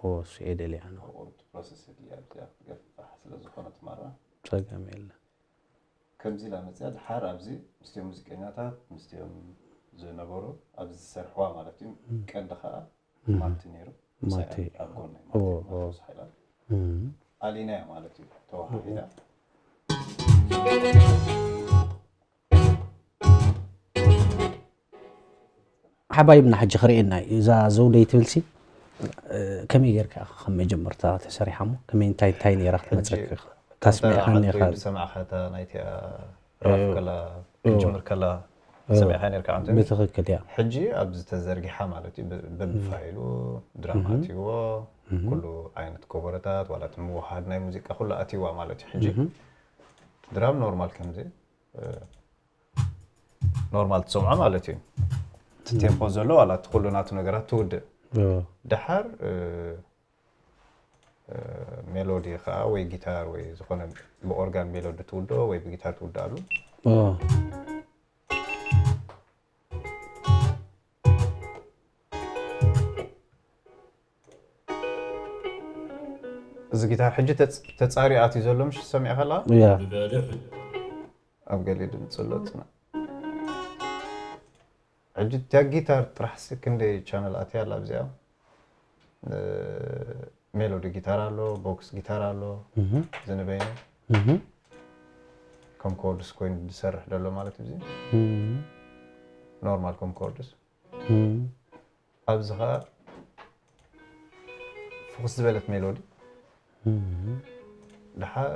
እወ እሱ እየ ደልየ ኣነ ኣብኡ እቲ ፕሮሰስ የድልያ ኣብዚኣ ክትገፍሕ ስለ ዝኾነት ማራ ፀገም የለ ከምዚ ኢላ መፅያ ድሓር ኣብዚ ምስቲኦም ሙዚቀኛታት ምስቲኦም ዝነበሩ ኣብዚ ዝሰርሕዋ ማለት እዩ ቀንዲ ከዓ ማቲ ነይሩ ምሳይ ማቲ። ኣብ ጎነይ እወ ማለት እዩ እወ ማቴዎስ ሓይላ እም ኣሊናያ ማለት እዩ ተወሃሂዳ ሓባይብና ሕጂ ክርእየና እዩ እዛ ዘውደይ ትብልሲ ከመይ ጌርካ ኢኻ ከም መጀመርታ ተሰሪሓ እሞ ከመይ እንታይ እንታይ ነይራ ክትመፀካ? ታስሚዕካኒ ኢኻ። ዝሰማዕካ እታ ናይቲኣ ራፍ ከላ ክትጅምር ከላ ሰሚዕካ ነርካ ኣንተ። ብትኽክል እያ። ሕጂ ኣብዚ ተዘርጊሓ ማለት እዩ። በብፋይሉ ድራማ ኣትይዎ፣ ኩሉ ዓይነት ኮቦረታት ዋላ እቲ ምውሃድ ናይ ሙዚቃ ኩሉ ኣትይዋ ማለት እዩ። ሕጂ ድራም ኖርማል ከምዚ ኖርማል ትሰምዖ ማለት እዩ። እቲ ቴምፖ ዘሎ ዋላ እቲ ኩሉ ናቱ ነገራት ትውድእ። ደሓር ሜሎዲ ከዓ ወይ ጊታር ወይ ዝኾነ ብኦርጋን ሜሎዲ ትውድኦ ወይ ብጊታር ትውድኣሉ። እዚ ጊታር ሕጂ ተፃሪኣት እዩ ዘሎ ምሽ ሰሚዕካ ኣለካ? ኣብ ገሊኡ ድምፂ ኣሎ ፅና። ሕጂ እቲያ ጊታር ጥራሕ ሲ ክንደይ ቻነል ኣትያ ኣላ ኣብዚኣ? ሜሎዲ ጊታር ኣሎ፣ ቦክስ ጊታር ኣሎ፣ ዝንበይነ ከም ኮርድስ ኮይኑ ዝሰርሕ ዘሎ ማለት እዩ። ኖርማል ከም ኮርድስ ኣብዚ ኸዓ ፍኹስ ዝበለት ሜሎዲ ድሓር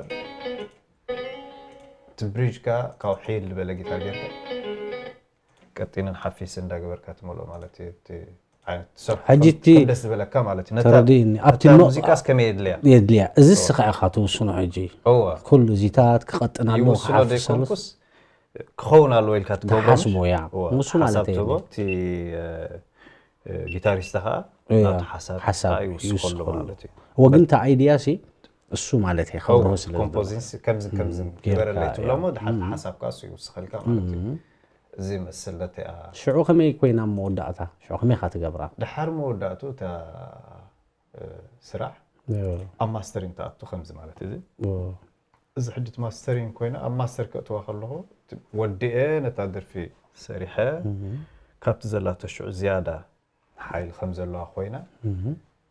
እቲ ብሪጅ ከዓ ካብ ሒል ዝበለ ጊታር ጌርካ ቀጢንን ሓፊስ እንዳገበርካ ትመልኦ ማለት እዩ። እቲ ዓይነት ትሰርሖ ሕጂ ከም- እቲ ከም ደስ ዝበለካ ማለት እዩ። ነታ ተረዲእኒ። ኣብቲ እታ ኖ- ሙዚቃስ ከመይ የድልያ? የድልያ። እዚ ስኻ ኢኻ ትውስኖ ሕጂ። እወ። ኩሉ እዚታት ክቐጥን ኣለዎ፣ ይውስኖ ክሓፍስ ኣለዎ። ዘይኮንኩስ ክኸውን ኣለዎ ኢልካ ትገብሮ ትሓስቦ፣ ያ። እወ፣ ንሱ ማለት ሓሳብ እዩ። ትህቦ፣ እቲ እ፣ እ፣ ጊታሪስት ኸዓ እያ፣ ናቱ ሓሳብ ሓሳብ ከዓ ይውስኸሉ ይውስኸሉ። ማለት እዩ። እወ፣ ግን እቲ ኣይድያ ሲ እሱ ማለት እዩ፣ ከብርሆ ስለ ዝደለ። ኮምፖዚንስ ከምዚ ከምዚ እም፣ ጌርካ ግበረለይ ትብሎ እያ። እሞ ድሓር እም። ሓሳብ ከዓ እሱ ይውስኸልካ ማለት እዩ። እም። እዚ ይመስል ነቲ፣ ኣ፣ ሽዑ ከመይ ኮይና ኣብ መወዳእታ? ሽዑ ከመይ ኢኻ ትገብራ? ድሓር መወዳእቱ እታ፣ እ፣ ስራሕ እዎ። ኣብ ማስተሪንግ ትኣቱ ከምዚ ማለት እዩ። እዎ። እዚ ሕጂ እቲ ማስተሪንግ ኮይና ኣብ ማስተር ከእትዋ ከለኹ እቲ ወዲኤ ነታ ደርፊ ሰሪሐ እም። ካብቲ ዘላቶ ሽዑ ዝያዳ ሓይሊ ከም ዘለዋ ኮይና እም።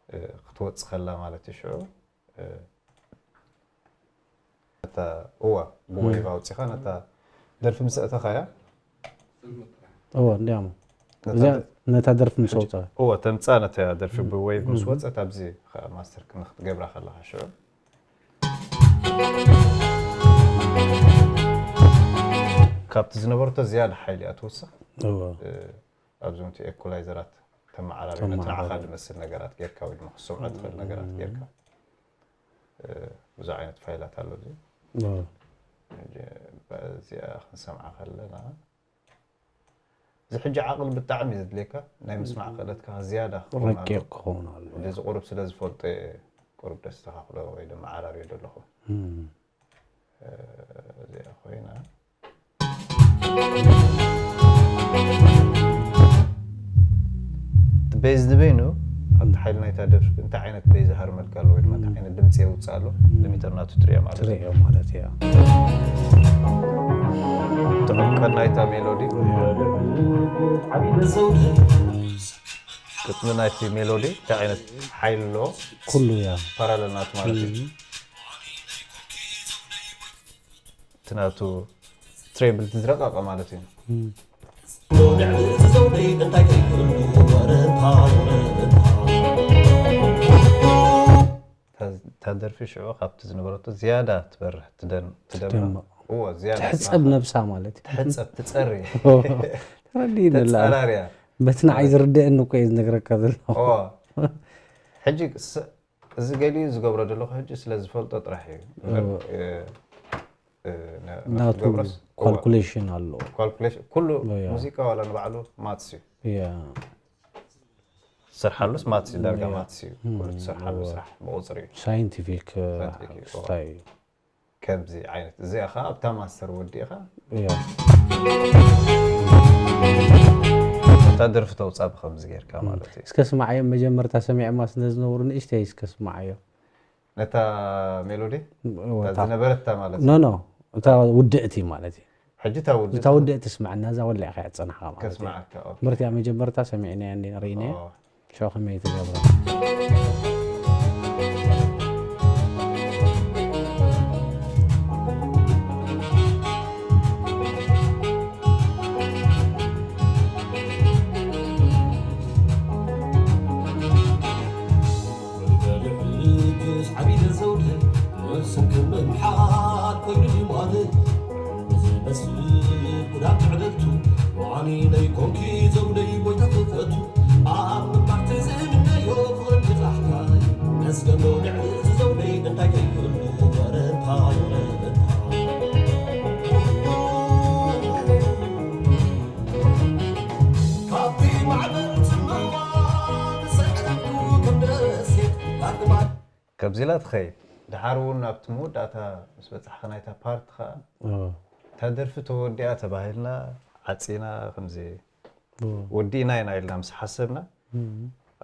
እ፣ ክትወጽእ ከላ ማለት እዩ። ሽዑ እ፣ ነታ እዋ ብወይቭ ኣውጺኻ ነታ ደርፊ ምስ ኣእተኻያ እዎ እንዲያሞ ነታ እዚኣ ደ- ነታ ደርፊ ምስ ኣውፅኣ እዎ ተምጻ ነታ ደርፊ ብወይቭ ምስ ወጸት ኣብዚ ኸ- ማስተር ክን ክትገብራ ከለኻ ሽዑ ካብቲ ዝነበረቶ ዝያዳ ሓይሊ እያ ትውስኽ። እዎ እ፣ ኣብዞም እቲ ኤኮላይዘራት ተመዓራሪ ነቲ ንዓኻ ተመዓራሪ። ዝመስል ነገራት ጌርካ ወይ ድማ ክሰምዖ ትኽእል ነገራት ጌርካ እ፣ ብዙሕ ዓይነት ፋይላት ኣሎ እዚ እዎ ሕጂ በዚኣ ክንሰምዓ ከለና እዚ ሕጂ ዓቕሊ ብጣዕሚ እዩ ዘድልየካ ናይ ምስማዕ ክእለትካ ዝያዳ ክኸውን ኣለዎ። ረቂቕ ክኸውን ኣለዎ። እዚ ቁሩብ ስለ ዝፈልጦ እየ ቁሩብ ደስተኻኽሎ ወይ ድማ ዓራርዮ ዘለኹ እም። እዚኣ ኮይና እቲ ቤዝ ንበይኑ ኣብቲ ሓይሊ ናይታ ደርፊ እንታይ ዓይነት ቤዝ ሃርመልካ ኣሎ ወይ ድማ እንታይ ዓይነት ድምፂ የውፅእ ኣሎ ሊሚተር ናቱ ትሪኦ ማለት እዩ። ትሪኦ ማለት እያ። እቲ ዕምቀት ናይታ ሜሎዲ ግጥሚ ናይቲ ሜሎዲ እንታይ ዓይነት ሓይሊ ኣለዎ ኩሉ እያ። ፓራለል ናቱ ማለት እዩ። እቲ ናቱ ትሬብል ዝረቀቀ ማለት እዩ። እታ ደርፊ ሽዑ ካብቲ ዝነበረቶ ዝያዳ ትበርህ ትደን- ትደምቕ ትደምቕ። እዎ ዝያዳ ትሕፀብ ነብሳ ማለት እዩ። ትሕፀብ ትፀሪ ተረዲእኒ ኣላ ተፀራርያ በቲ ንዓይ ዝርድአኒ እኮ እየ ዝነግረካ ዘለኹ እዎ ሕጂ ስ- እዚ ገሊኡ ዝገብሮ ዘለኹ ሕጂ ስለ ዝፈልጦ ጥራሕ እዩ እምበር፣ እዎ። እ፣ እ፣ ነ- ናቱ ክትገብሮስ? እዎ። ካልኩሌሽን ኣለዎ ካልኩሌሽን ኩሉ እያ። ሙዚቃ ዋላ ንባዕሉ ማትስ እዩ ያ ትሰርሓሉስ ማትስ እዩ ዳርጋ እያ። ማትስ እዩ ኩሉ ትሰርሓሉ እዎ። ስራሕ ብቁፅሪ እዩ ሳይንቲፊክ ሳይንቲፊክ እዩ፣ እዎ። ስታይ እዩ ከምዚ ዓይነት እዚኣ ከዓ ኣብታ ማስተር ወዲእኻ እያ እታ ደርፊ ተውፃ ብከምዚ ጌርካ ማለት እዩ እስከ ስማዓዮም መጀመርታ ሰሚዐማ ስለ ዝነበሩ ንእሽተይ እስከ ስማዓዮ ነታ ሜሎዲ እወ፣ እታ እታ- ዝነበረታ ማለት ኖ እዩ ኖ እታ ውድእቲ ማለት እዩ ሕጂ እታ ውዲ እታ ውድእቲ ስማዕና እዛ ወሊዕካ እያ ዝፀናሕካ ማለት እዩ ከስማዓካ ኦኬ። ምርትያ መጀመርታ ሰሚዕናያ እንዲና ርኢናያ ኦ። ሽዑ ከመይ ትገብሮ ጉዳት ዕልልቱ ዋኒ ደይኮንኪ ዘውደይ ጎይታ ክፈቱ ኣብ ምንባርቲ ዝምነዮ ፍቕርኪ ዛሕታይ መስገኖ ንዕዚ ዘውደይ እንታይ ከይህሉ ወረታ ወረታ ካብቲ ማዕበል ጽምዋ ንሰዕረቱ ከም ደሴት ኣግማድ ከምዚ ኢላ ትኸይድ። ድሓር እውን ኣብቲ መወዳእታ ምስ በጻሕኻ ናይታ ፓርት ኸዓ እታ ደርፊ ተወዲኣ ተባሂልና ዓፂና ከምዚ ወዲእና ኢና ኢልና ምስ ሓሰብና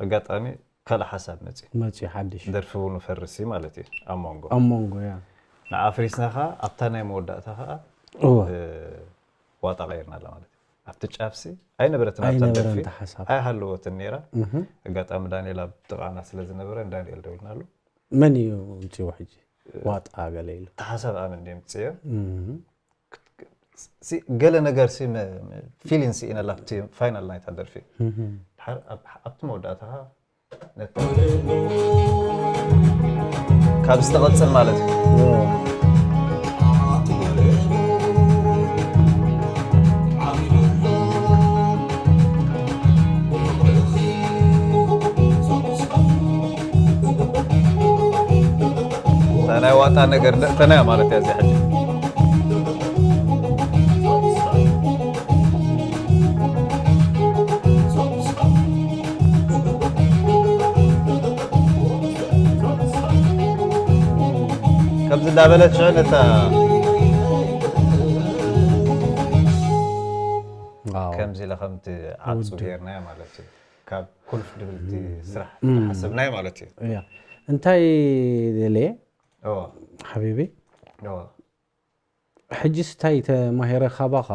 ኣጋጣሚ ካልእ ሓሳብ መፂ መፂ ሓድሽ ደርፊ እውን ፈርሲ ማለት እዩ ኣብ መንጎ ኣብ መንጎ ያ ንኣፍሪስና ኸዓ ኣብታ ናይ መወዳእታ ኸዓ እወ ዋጣ ቀይርናላ ማለት እዩ ኣብቲ ጫፍሲ ኣይነበረትን ኣብታ ደርፊ ኣይነበረን ተሓሳብ ኣይሃለወትን ነይራ እህ። ኣጋጣሚ ዳንኤል ኣብ ጥቓና ስለ ዝነበረ ዳንኤል ደውልናሉ መን እዩ ምፅዎ ሕጂ ዋጣ ገለ ኢሉ ተሓሳብ ኣመን ድዮም ፅዮ እህ። ገለ ነገር ፊሊን ስኢነላ ኣብቲ ፋይናል ናይታ ደርፊ እህ። ድሓር ኣብ- ኣብቲ መወዳእታ ካብ ዝተቐፅል ማለት እዩ ናይ ዋጣ ነገር ደእተናያ ማለት እያ እዚኣ ሕጂ ከምዚ እንዳበለት ሽዑ ነታ ከምዚ ኢለ ከምቲ ዓፁ ጌርናዮ ማለት እዩ ካብ ኩልፍ ድብልቲ ስራሕ ሓሰብናዮ ማለት እዩ እያ እንታይ ደለየ ኦ ሓቢቢ ኦ ሕጂ ስታይ ተማሂረ ካባኻ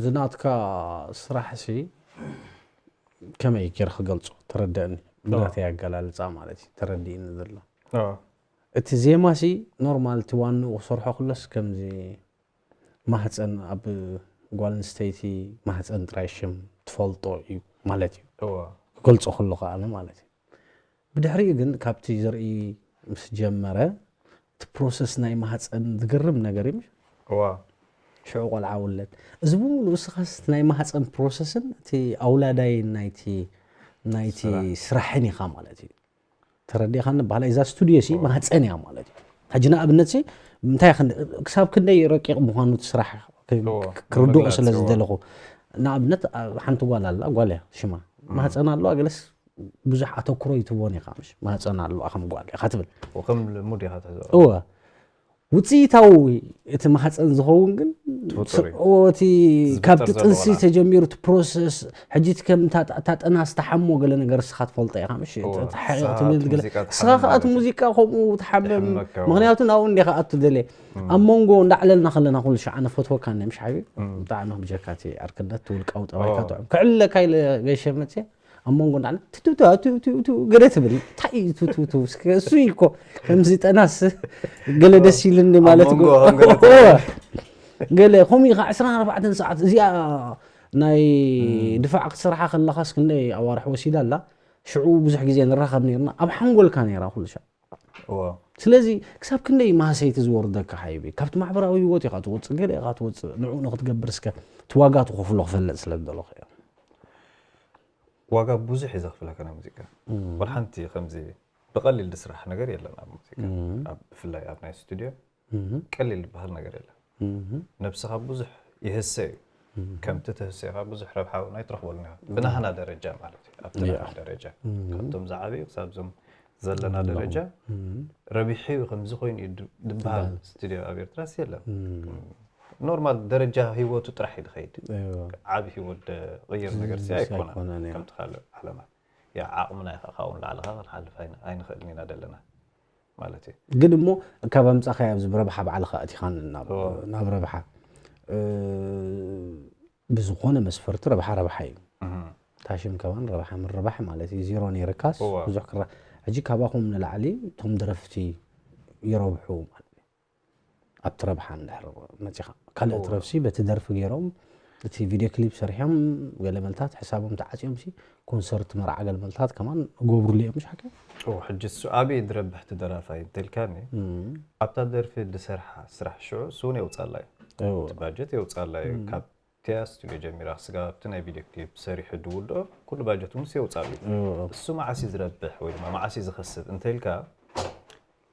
ዝናትካ ስራሕ ሲ ከመይ ጌር ክገልጾ ተረደእኒ ብናተይ ኣገላልጻ ማለት እዩ ተረዲእኒ ዘሎ እቲ ዜማ ሲ ኖርማል እቲ ዋንኡ ክሰርሖ ክሎስ ከምዚ ማህፀን ኣብ ጓል ኣንስተይቲ ማህፀን ጥራይ ሽም ትፈልጦ እዩ ማለት እዩ ክገልጾ ከሎ ከኣነ ማለት እዩ ብድሕሪኡ ግን ካብቲ ዘርኢ ምስ ጀመረ እቲ ፕሮሰስ ናይ ማህፀን ዝገርም ነገር እዩ እዋ ሽዑ ቆልዓ ውለድ እዚ ብምሉእ እስኻስ ናይ ማህፀን ፕሮሰስን እቲ ኣውላዳይ ናይቲ ናይቲ ስራሕን ኢኻ ማለት እዩ ተረዲኻኒ በሃላ እዛ ስቱድዮ ሲ ማህፀን እያ ማለት እዩ ሕጂ ንኣብነት ሲ እንታይ ክሳብ ክንደይ ረቂቕ ምዃኑ እቲ ስራሕ ክርድኦ ስለ ዝደለኹ ንኣብነት ሓንቲ ጓል ኣላ ጓል እያ ሽማ ማህፀን ኣለዋ ገለስ ብዙሕ ኣተኩሮ ይትቦን ኢኻ ምሽ ማህፀን ኣለዋ ከም ጓል ኢኻ ትብል ወከም ልሙድ ኢኻ ትሕዞ እወ ውፅኢታዊ እቲ ማህፀን ዝኸውን ግን እቲ ካብቲ ጥንሲ ተጀሚሩ እቲ ፕሮሰስ ሕጂ እቲ ከም እታ ጠና ዝተሓሞ ገለ ነገር እስኻ ትፈልጦ ኢኻ ምሽ ተሓቂቕ ትብል ገለ እስኻ ከዓ እቲ ሙዚቃ ከምኡ ትሓምም ምክንያቱ ናብኡ እንዲኻ ኣቱ ደልየ ኣብ መንጎ እንዳዕለልና ከለና ኩሉ ሻዕ ኣነ ፈትወካ እነ ምሽ ሓቢብ ብጣዕሚ ብጀካ እቲ ዕርክነት እቲ ውልቃዊ ጠባይካ ጥዑም ክዕልለካ ኢለ ገይሸ መፅየ ኣብ መንጎ እንዳዕለ ትትውትው ገለ ትብል እንታይ እዩ ትትውትው እሱ እዩ እኮ ከምዚ ጠናስ ገለ ደስ ኢልኒ ማለት ገለ ከምኡ ኢኻ ዕስራን ኣርባዕተን ሰዓት እዚኣ ናይ ድፋዕ ክትሰርሓ ከለኻስ ክንደይ ኣዋርሕ ወሲዳ ኣላ ሽዑ ብዙሕ ግዜ ንራኸብ ነርና ኣብ ሓንጎልካ ነይራ ኩሉ ሻዕ ስለዚ ክሳብ ክንደይ ማህሰይቲ ዝወርደካ ሓይቢ ካብቲ ማሕበራዊ ህይወት ኢኻ ትወፅእ ገለ ኢኻ ትወፅእ ንዕኡ ንክትገብር እስከ እቲ ዋጋ ትኸፍሎ ክፈልጥ ስለ ዝደለኹ እዮ ዋጋ ብዙሕ እዩ ዘኽፍለካ ናይ ሙዚቃ ወላ ሓንቲ ከምዚ ብቐሊል ዝስራሕ ነገር የለን ኣብ ሙዚቃ ብፍላይ ኣብ ናይ ስቱድዮ ቀሊል ዝበሃል ነገር የለን ነብስኻ ብዙሕ ይህሰ እዩ ከምቲ ትህሰኻ ብዙሕ ረብሓ እውን ኣይትረኽበሉን ኢኻ ብናህና ደረጃ ማለት እዩ ኣብቲ ናህና ደረጃ ካብቶም ዝዓበዩ ክሳብ ዞም ዘለና ደረጃ ረቢሑ እዩ ከምዚ ኮይኑ እዩ ዝበሃል ስቱድዮ ኣብ ኤርትራስ የለን ኖርማል ደረጃ ህይወቱ ጥራሕ እዩ ዝኸይድ ዓብ ህይወት ቅይር ነገር ሲ ኣይኮነ ከምቲ ካልእ ዓለማት ዓቕምና ኢኻ ካብኡ ንላዕሊ ኸ ክንሓልፍ ኣይንኽእልን ኢና ዘለና ማለት እዩ ግን እሞ ካብ ኣምፃኻዮ ኣብዚ ብረብሓ ባዕልኻ ኣቲኻን ናብ ረብሓ ብዝኾነ መስፈርቲ ረብሓ ረብሓ እዩ ታሽም ከማን ረብሓ ምርባሕ ማለት እዩ ዜሮ ነይርካስ ብዙሕ ክራ ሕጂ ካባኹም ንላዕሊ እቶም ደረፍቲ ይረብሑ ማለት ኣብቲ ረብሓ እንድሕር መፂኻ ካልእ ትረፍሲ በቲ ደርፊ ገይሮም እቲ ቪድዮ ክሊፕ ሰሪሖም ገለ መልታት ሕሳቦም ተዓፅዮም ሲ ኮንሰርት መርዓ ገለ መልታት ከማን ገብሩሉ እዮም ምሽ ሓቂ ሕጂ እሱ ኣበይ ድረብሕ ትደራፋይ እንተልካኒ ኣብታ ደርፊ ድሰርሓ ስራሕ ሽዑ እሱ እውን የውፃላ እዩ እዎ። እቲ ባጀት የውፃላ እዩ። ካብ ቲያ ስቱዲዮ ጀሚራ ክስጋብ ኣብቲ ናይ ቪድዮ ክሊፕ ሰሪሑ ድውልዶ ኩሉ ባጀቱ ምስ የውፃሉ እዩ። እሱ መዓስ እዩ ዝረብሕ ወይ ድማ መዓስ እዩ ዝኸስብ እንተኢልካ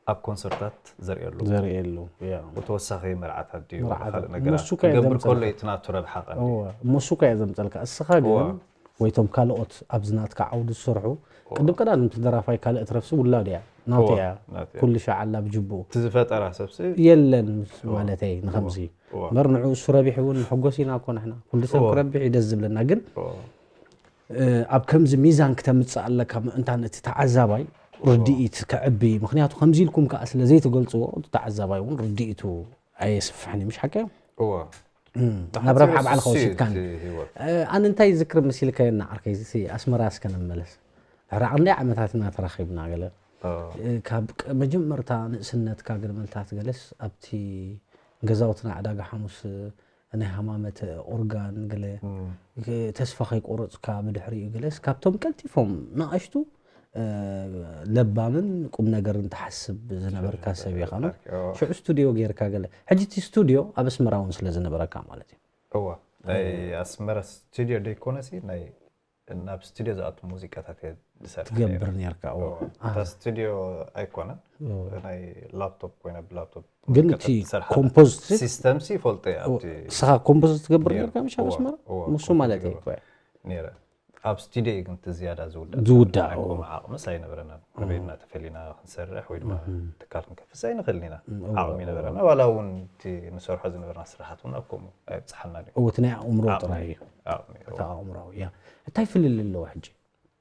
ኣብ ኮንሰርታት ዘርእየሉ ዘርእየሉ ያ ተወሳኺ መርዓታት ድዩ መርዓታት። ካልእ ነገራት ንሱ ከ ክገብር ዘምፀልካ። ከሎ እዩ እቲ ናቱ ረብሓ ቀንዲ። እወ፣ እሞ እሱ ከ የዘምፀልካ እስኻ ግን እወ። ወይቶም ካልኦት ኣብዚ ናትካ ዓውዲ ዝሰርሑ ቅድም ቀዳድም እቲ ደራፋይ ካልእ ትረፍሲ ውላድ እያ ናቱ እወ፣ እያ ናቱ እያ። ኩሉ ሻዕ ኣላ ብጅብኡ እቲ ዝፈጠራ ሰብሲ የለን ማለተይ ንከምዚ እወ። እምበር ንዑ እሱ ረቢሕ እውን ንሕጎስ ኢና እኮ ንሕና ኩሉ ሰብ እወ። ክረቢሕ እዩ ደስ ዝብለና ግን እወ። እ፣ ኣብ ከምዚ ሚዛን ክተምፅእ ኣለካ ምእንታን እቲ ተዓዛባይ ርድኢት ከዕቢ ምክንያቱ ከምዚ ኢልኩም ከዓ ስለ ዘይትገልፅዎ እቲ ተዓዛባይ እውን ርድኢቱ ኣየስፍሕን እዩ ምሽ ሓቀ እወ። ናብ ረብሓ ባዕልካ እሱ እዩ ወሲድካን እቲ ህይወት። ኣነ እንታይ ዝክር መሲልካዮ እናዓርከይ እዚ ኣስመራ እስከ ንመለስ ድሕሪ ክንደይ ዓመታት ኢና ተራኺብና ገለ እ፣ እ፣ ካብ ቅ- መጀመርታ ንእስነትካ ግርምልታት ገለስ ኣብቲ ገዛውትና ዕዳጋ ሓሙስ ናይ ሃማመት ኦርጋን ገለ ተስፋ ከይቆረፅካ ብድሕሪኡ ገለስ ካብቶም ቀልጢፎም ንኣሽቱ እ፣ ለባምን ቁም ነገርን ትሓስብ ዝነበርካ ሰብ ኢኻ ነው እወ። ሽዑ ስቱዲዮ ጌርካ ገለ ሕጂ እቲ ስቱዲዮ ኣብ ኣስመራ እውን ስለ ዝነበረካ ማለት እዩ እዋ ናይ ኣስመራ ስቱዲዮ ደይኮነሲ ናይ ናብ ስቱዲዮ ዝኣቱ ሙዚቃታት እየ ዝሰርሕ ነይረ። ትገብር ነርካ እዎ እዋ፣ እታ ስቱዲዮ ኣይኮነን ናይ ላፕቶፕ ኮይና ብላፕቶፕ ግን ሙዚቃታት እቲ ትሰርሓ ኮምፖዝት ሲስተም ሲ ይፈልጦ እየ ኣብቲ ንስኻ ኮምፖዝ ትገብር ነይሩ። ነርካ ምሽ ኣብ እዋ፣ ኣስመራ እዋ፣ ንሱ ኮምፖዝ ማለት እዩ ይገብር። ነይረ ኣብ ስቱዲዮ ግን ትዝያዳ ዝውዳእ ዝውዳእ ናይ እዎ። ኮም ዓቕምስ ኣይነበረናን ኣበይና ተፈሊና ክንሰርሕ ወይ ድማ ትካል ክንከፍስ ኣይንኽእልን ኢና እዎ፣ ዓቕሚ ይነበረና ዋላ እውን እቲ ንሰርሖ ዝነበርና ስራሓት እውን ኣብ ከምኡ ኣይብፅሓናን እዩ እዎ እቲ ናይ ኣእምሮ ጥራይ እዩ ዓቕሚ እዩ። እቲ ኣእምራዊ እያ እንታይ ፍልል ኣለዎ ሕጂ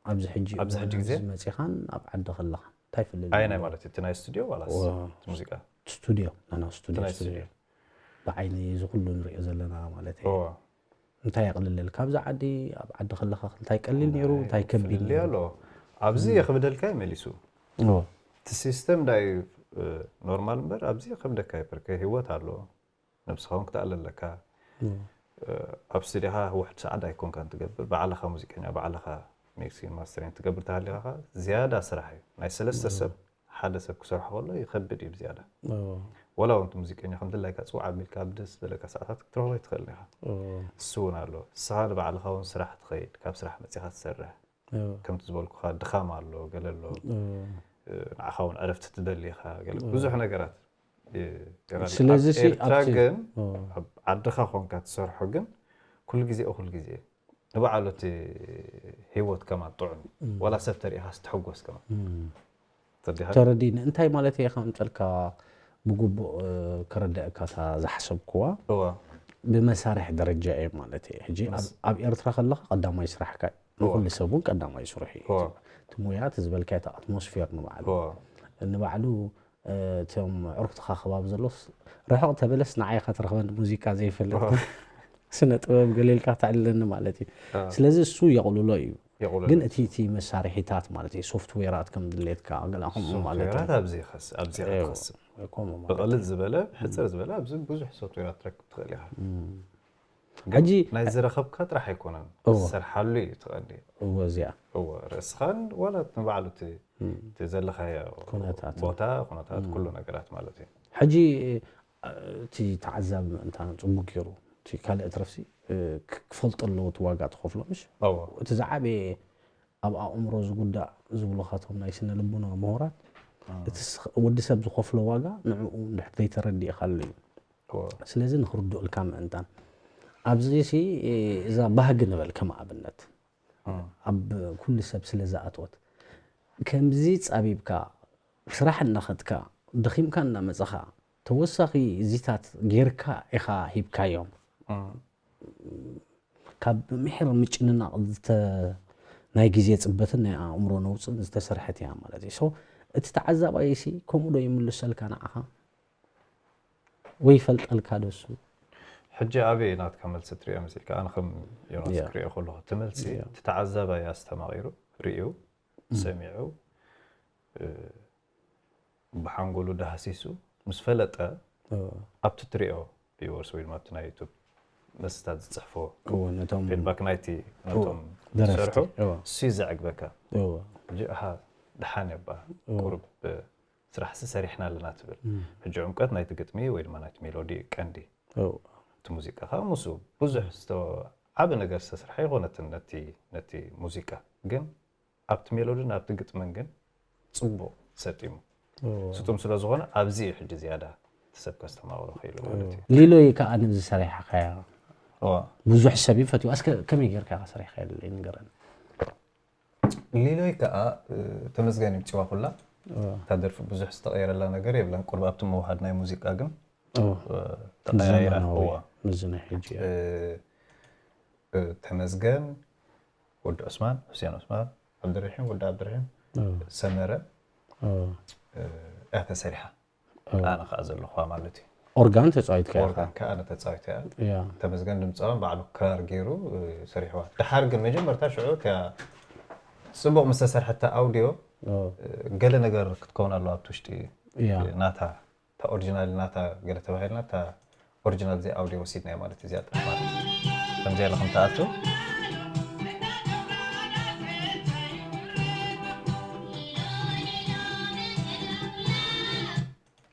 ኣብዚ ሕጂ ኣብዚ ሕጂ ግዜ? መፂኻን ኣብ ዓዲ ከለኻ እንታይ ፍልል ኣየናይ ማለት እዩ እቲ ናይ ስቱዲዮ ዋላስ እዎ። እቲ ሙዚቃ ስቱዲዮ ናና ስቱዲዮ ናይ ስቱዲዮ ብዓይኒ እዚ ኩሉ ንሪኦ ዘለና ማለት እዩ እዎ። እንታይ የቕልልል ካብዚ ዓዲ ኣብ ዓዲ ከለኻ እንታይ ቀሊል ነይሩ እንታይ ከቢድ ፍልልይ ነይሩ ኣሎ ኣብዚ የኽብደልካ እዩ መሊሱ እዎ። እቲ ሲስተም ዳዩ ኖርማል እምበር ኣብዚ የኽብደካ እዩ በርከ ህይወት ኣሎ ነብስኻ እውን ክትኣለ ኣለካ ኣብ ስቱዲኻ ውሕድ ሰዓት ኣይኮንካን ትገብር ባዕልኻ ሙዚቀኛ ባዕልኻ ሚክሲን ማስተሪን ትገብር ተሃሊኻ ዝያዳ ስራሕ እዩ ናይ ሰለስተ ሰብ ሓደ ሰብ ክሰርሖ ከሎ ይኸብድ እዩ ብዝያዳ እዎ። ወላ እውን እቲ ሙዚቀኛ ከም ድላይካ ፅዋዕ ኣቢልካ ኣብ ደስ ዝበለካ ሰዓታት ክትረኽቦ ኣይትኽእልን ኢኻ እዎ። እሱ እውን ኣሎ ንስኻ ንባዕልኻ እውን ስራሕ ትኸይድ ካብ ስራሕ መፂኻ ትሰርሕ እዎ። ከምቲ ዝበልኩኻ ድኻም ኣሎ ገለ ኣሎ እዎ። ንዓኻ እውን ዕረፍቲ ትደሊ ኢኻ ገለ ብዙሕ ነገራት እ፣ ይቐልዕ። ስለዚ ኣብ ሲ ኤርትራ ኣብቲ- ግን ኦ። ኣብ ዓድኻ ኮንካ ትሰርሖ ግን ኩሉ ግዜ እኹል ግዜ ንባዕሉ እቲ ህይወት ከማን ጥዑም እዩ። ዋላ ሰብ ተሪኢኻ ስትሕጎስ ከማን እም። ተዲኻ ተረዲኒ እንታይ ማለት እየ ከምፀልካ ብግቡእ እ፣ ክርደአካ እታ ዝሓሰብክዋ እዋ ብመሳርሒ ደረጃ እየ ማለት እየ ሕጂ ኣብ- ኣብ ኤርትራ ከለካ ቀዳማይ ስራሕካ እዩ ንኩሉ ሰብ እውን ቀዳማይ ስርሑ እዩ እዋ እቲ ሙያ እቲ ዝበልካ እቲ ኣትሞስፌር ንባዕሉ እዋ ንባዕሉ እ፣ እቶም ዕርክትኻ ከባቢ ዘሎስ ርሕቕ ተበለስ ንዓይ ኢኻ ትረኽበኒ ሙዚቃ ዘይፈልጥ ስነ ጥበብ ገሌልካ ተዕልለኒ ማለት እዩ እ። ስለዚ እሱ የቕልሎ እዩ የቑሎ ግን እቲ እቲ መሳርሒታት ማለት እዩ ሶፍትዌራት ከም ድሌትካ ገላ ከምኡ ማለት እዩ ሶፍትዌራት ኣብዚ ይኸስ ኣብዚ እዩ። ይኸስ ከምኡ ማለት ብቐልል ዝበለ ሕፅር ዝበለ ኣብዚ ብዙሕ ሶፍትዌራት ትረክብ ትኽእል ኢኻ ሕጂ ናይ ዝረኸብካ ጥራሕ ኣይኮነን እዎ። ዝሰርሓሉ እዩ ትቐንዲ እዎ እዚኣ እዎ ርእስኻን ዋላ ንባዕሉ እቲ እቲ ዘለኻዮ ኩነታት። ቦታ ኩነታት ኩሉ ነገራት ማለት እዩ ሕጂ እ፣ እቲ ተዓዛቢ ምእንታ ፅቡቅ ገይሩ እቲ ካልእ ትረፍሲ እ፣ ክ- ክፈልጦ ኣለዎ እቲ ዋጋ ትኸፍሎ ምሽ እዎ እቲ ዝዓበየ ኣብ ኣእምሮ ዝጉዳእ ዝብሉኻቶም ናይ ስነ ልቡና ምሁራት እቲ ስ- ወዲ ሰብ ዝኸፍሎ ዋጋ ንዕኡ እንድሕር ዘይተረዲእካሉ እዩ እዎ ስለዚ ንኽርድኡልካ ምእንታን ኣብዚ ሲ እዛ ባህጊ ንበል ከም ኣብነት እም። ኣብ ኩሉ ሰብ ስለ ዝኣትወት ከምዚ ፃቢብካ ስራሕ እናኸድካ ደኺምካ እናመፅኻ ተወሳኺ እዚታት ጌርካ ኢኻ ሂብካዮም እም። ካብ ምሕር ምጭንናቕ ዝተ ናይ ግዜ ፅበትን ናይ ኣእምሮ ነውፅን ዝተሰርሐት እያ ማለት እዩ so እቲ ተዓዛባይሲ ከምኡ ዶ ይምልሰልካ ንዓኻ ወይ ይፈልጠልካ ዶ እሱ ሕጂ ኣበይ ናትካ መልሲ ትሪኦ መሲልካ ኣነ ከም ዮናስ ያ። ክሪኦ ከለኹ እቲ መልሲ ያ። እቲ ተዓዛባይ ኣስተማቒሩ ርእዩ ሰሚዑ እ፣ ብሓንጎሉ ዳህሲሱ ምስ ፈለጠ እዎ። ኣብቲ ትሪኦ ቪወርስ ወይ ድማ ኣብቲ ናይ ዩቱብ መስታት ዝፅሕፎ እዎ ነቶም ፊድባክ ናይቲ ነቶም ደረፍቲ ዝሰርሑ እዎ። እሱ እዩ ዘዕግበካ እዎ። ሕጂ ኣሃ ድሓን እባ ቁሩብ ስራሕሲ ሰሪሕና ኣለና ትብል ሕጂ ዕምቀት ናይቲ ግጥሚ ወይ ድማ ናይቲ ሜሎዲ ቀንዲ እቲ ሙዚቃ ከዓ ምስ ብዙሕ ዓብ ነገር ዝተሰርሐ ይኮነትን ነቲ ነቲ ሙዚቃ ግን ኣብቲ ሜሎድን ኣብቲ ግጥምን ግን ጽቡቕ ሰጢሙ ስጡም ስለ ዝኾነ ኣብዚ እዩ ሕጂ ዝያዳ እቲ ሰብ ከስተማቕሮ ክኢሉ ማለት እዩ። ሊሎይ ከዓ ንዚ ሰሪሓኻያ እዋ ብዙሕ ሰብ እዩ ፈትዋ። እስከ ከመይ ጌርካ ኢኻ ሰሪሕካያ ንገረኒ። ሊሎይ ከዓ ተመስገን ይምፅዋ ኩላ እታ ደርፊ ብዙሕ ዝተቐየረላ ነገር የብላን። ቁርብ ኣብቲ ምውሃድ ናይ ሙዚቃ ግን ተቐያይራ እዋ ምዚ ናይ ሕጂ እያ። ተመስገን ወዲ ዑስማን፣ ሑሴን ዑስማን፣ ዓብድርሒም ወዲ ዓብድርሒም፣ ሰመረ እያ ተሰሪሓ። ኣነ ከዓ ዘለኹዋ ማለት እዩ። ኦርጋን ተፃዊትካ ኢኻ? ኦርጋን ከዓ ኣነ ተፃዊተ እያ። ተመስገን ድምፃውን ባዕሉ ክራር ገይሩ ሰሪሕዋ። ድሓር ግን መጀመርታ ሽዑ እቲያ ፅቡቕ ምስ ተሰርሐታ ኣውዲዮ ገለ ነገር ክትከውን ኣለዋ ኣብቲ ውሽጢ ናታ እታ ኦሪጂናል ናታ ገለ ተባሂልና እታ ኦሪጂናል ዘይ ኣውዲዮ ወሲድናዮ ማለት እዚኣ ጥራሕ ማለት ከምዚ ኢለ ከም ትኣቱ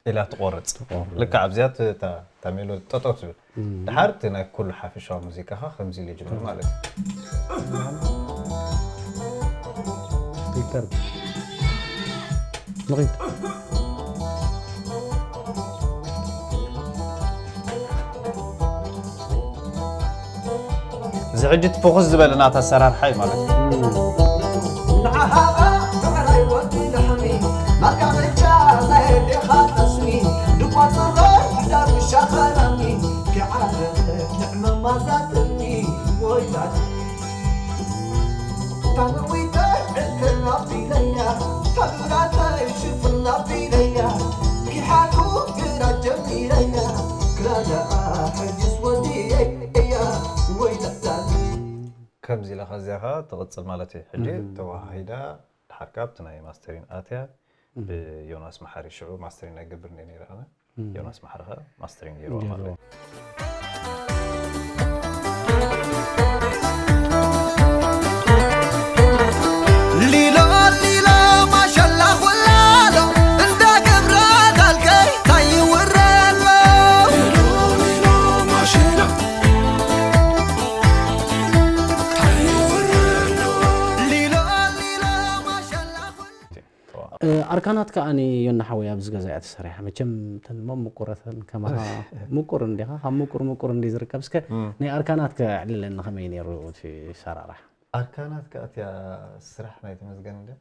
ኢላ ትቆርፅ ልክዕ ኣብዚኣ እታ ሜሎዲ ጠጠው ትብል ድሓር እቲ ናይ ኩሉ ሓፈሻዊ ሙዚቃኻ ከምዚ ኢሉ ይጅምር ማለት እዩ ሪከርድ ንኺድ እዚ ሕጂ እቲ ፎኩስ ዝበለ ናታ ኣሰራርሓ እዩ ማለት እዩ ንዓኻ ብዕራይ ወዲ ላሕሚ ማርካ ብጫ ናይ ኣዴኻ ጠስሚ ድቋ ፅራይ ሕዳር ውሻ ኸራሚ ክዓረ ንዕመማ ዛጥኒ ወይላቲ ታነዊተ ዕልክና ቢለያ ታዱራተይ ሽፍና ቢለያ ኪሓኩ ግራ ጀሚረያ ክራዳኣ ሕጅስ ወዲየያ ወይላታኒ ከምዚ ኢላ ከዚያ ከዓ ትቕፅል ማለት እዩ ሕጂ ተዋሃሂዳ ድሓር ከዓ ኣብቲ ናይ ማስተሪን ኣትያ ብዮናስ መሓሪ ሽዑ ማስተሪን ኣይገብር እንደ ነይረ ኣነ ዮናስ መሓሪ ከዓ ማስተሪን ገይርዋ ማለት እዩ ሊሎ ሊሎ ማሸላ ኩላሎ እንዳ ገብረ ጋልከይ ታይውረሎ ኣርካናት ከዓኒ ዮና ሓወይ ኣብዚ ገዛ እያ ተሰሪሓ መቸም ተን ሞ ምቁረተን ከማኻ ምቁር እንዲኻ ካብ ምቁር ምቁር እንዲ ዝርከብ እስከ ናይ ኣርካናት ከዕልለኒ ከመይ ነይሩ እቲ ሰራራሕ ኣርካናት ከ እቲያ ስራሕ ናይ ተመስገን እንድያ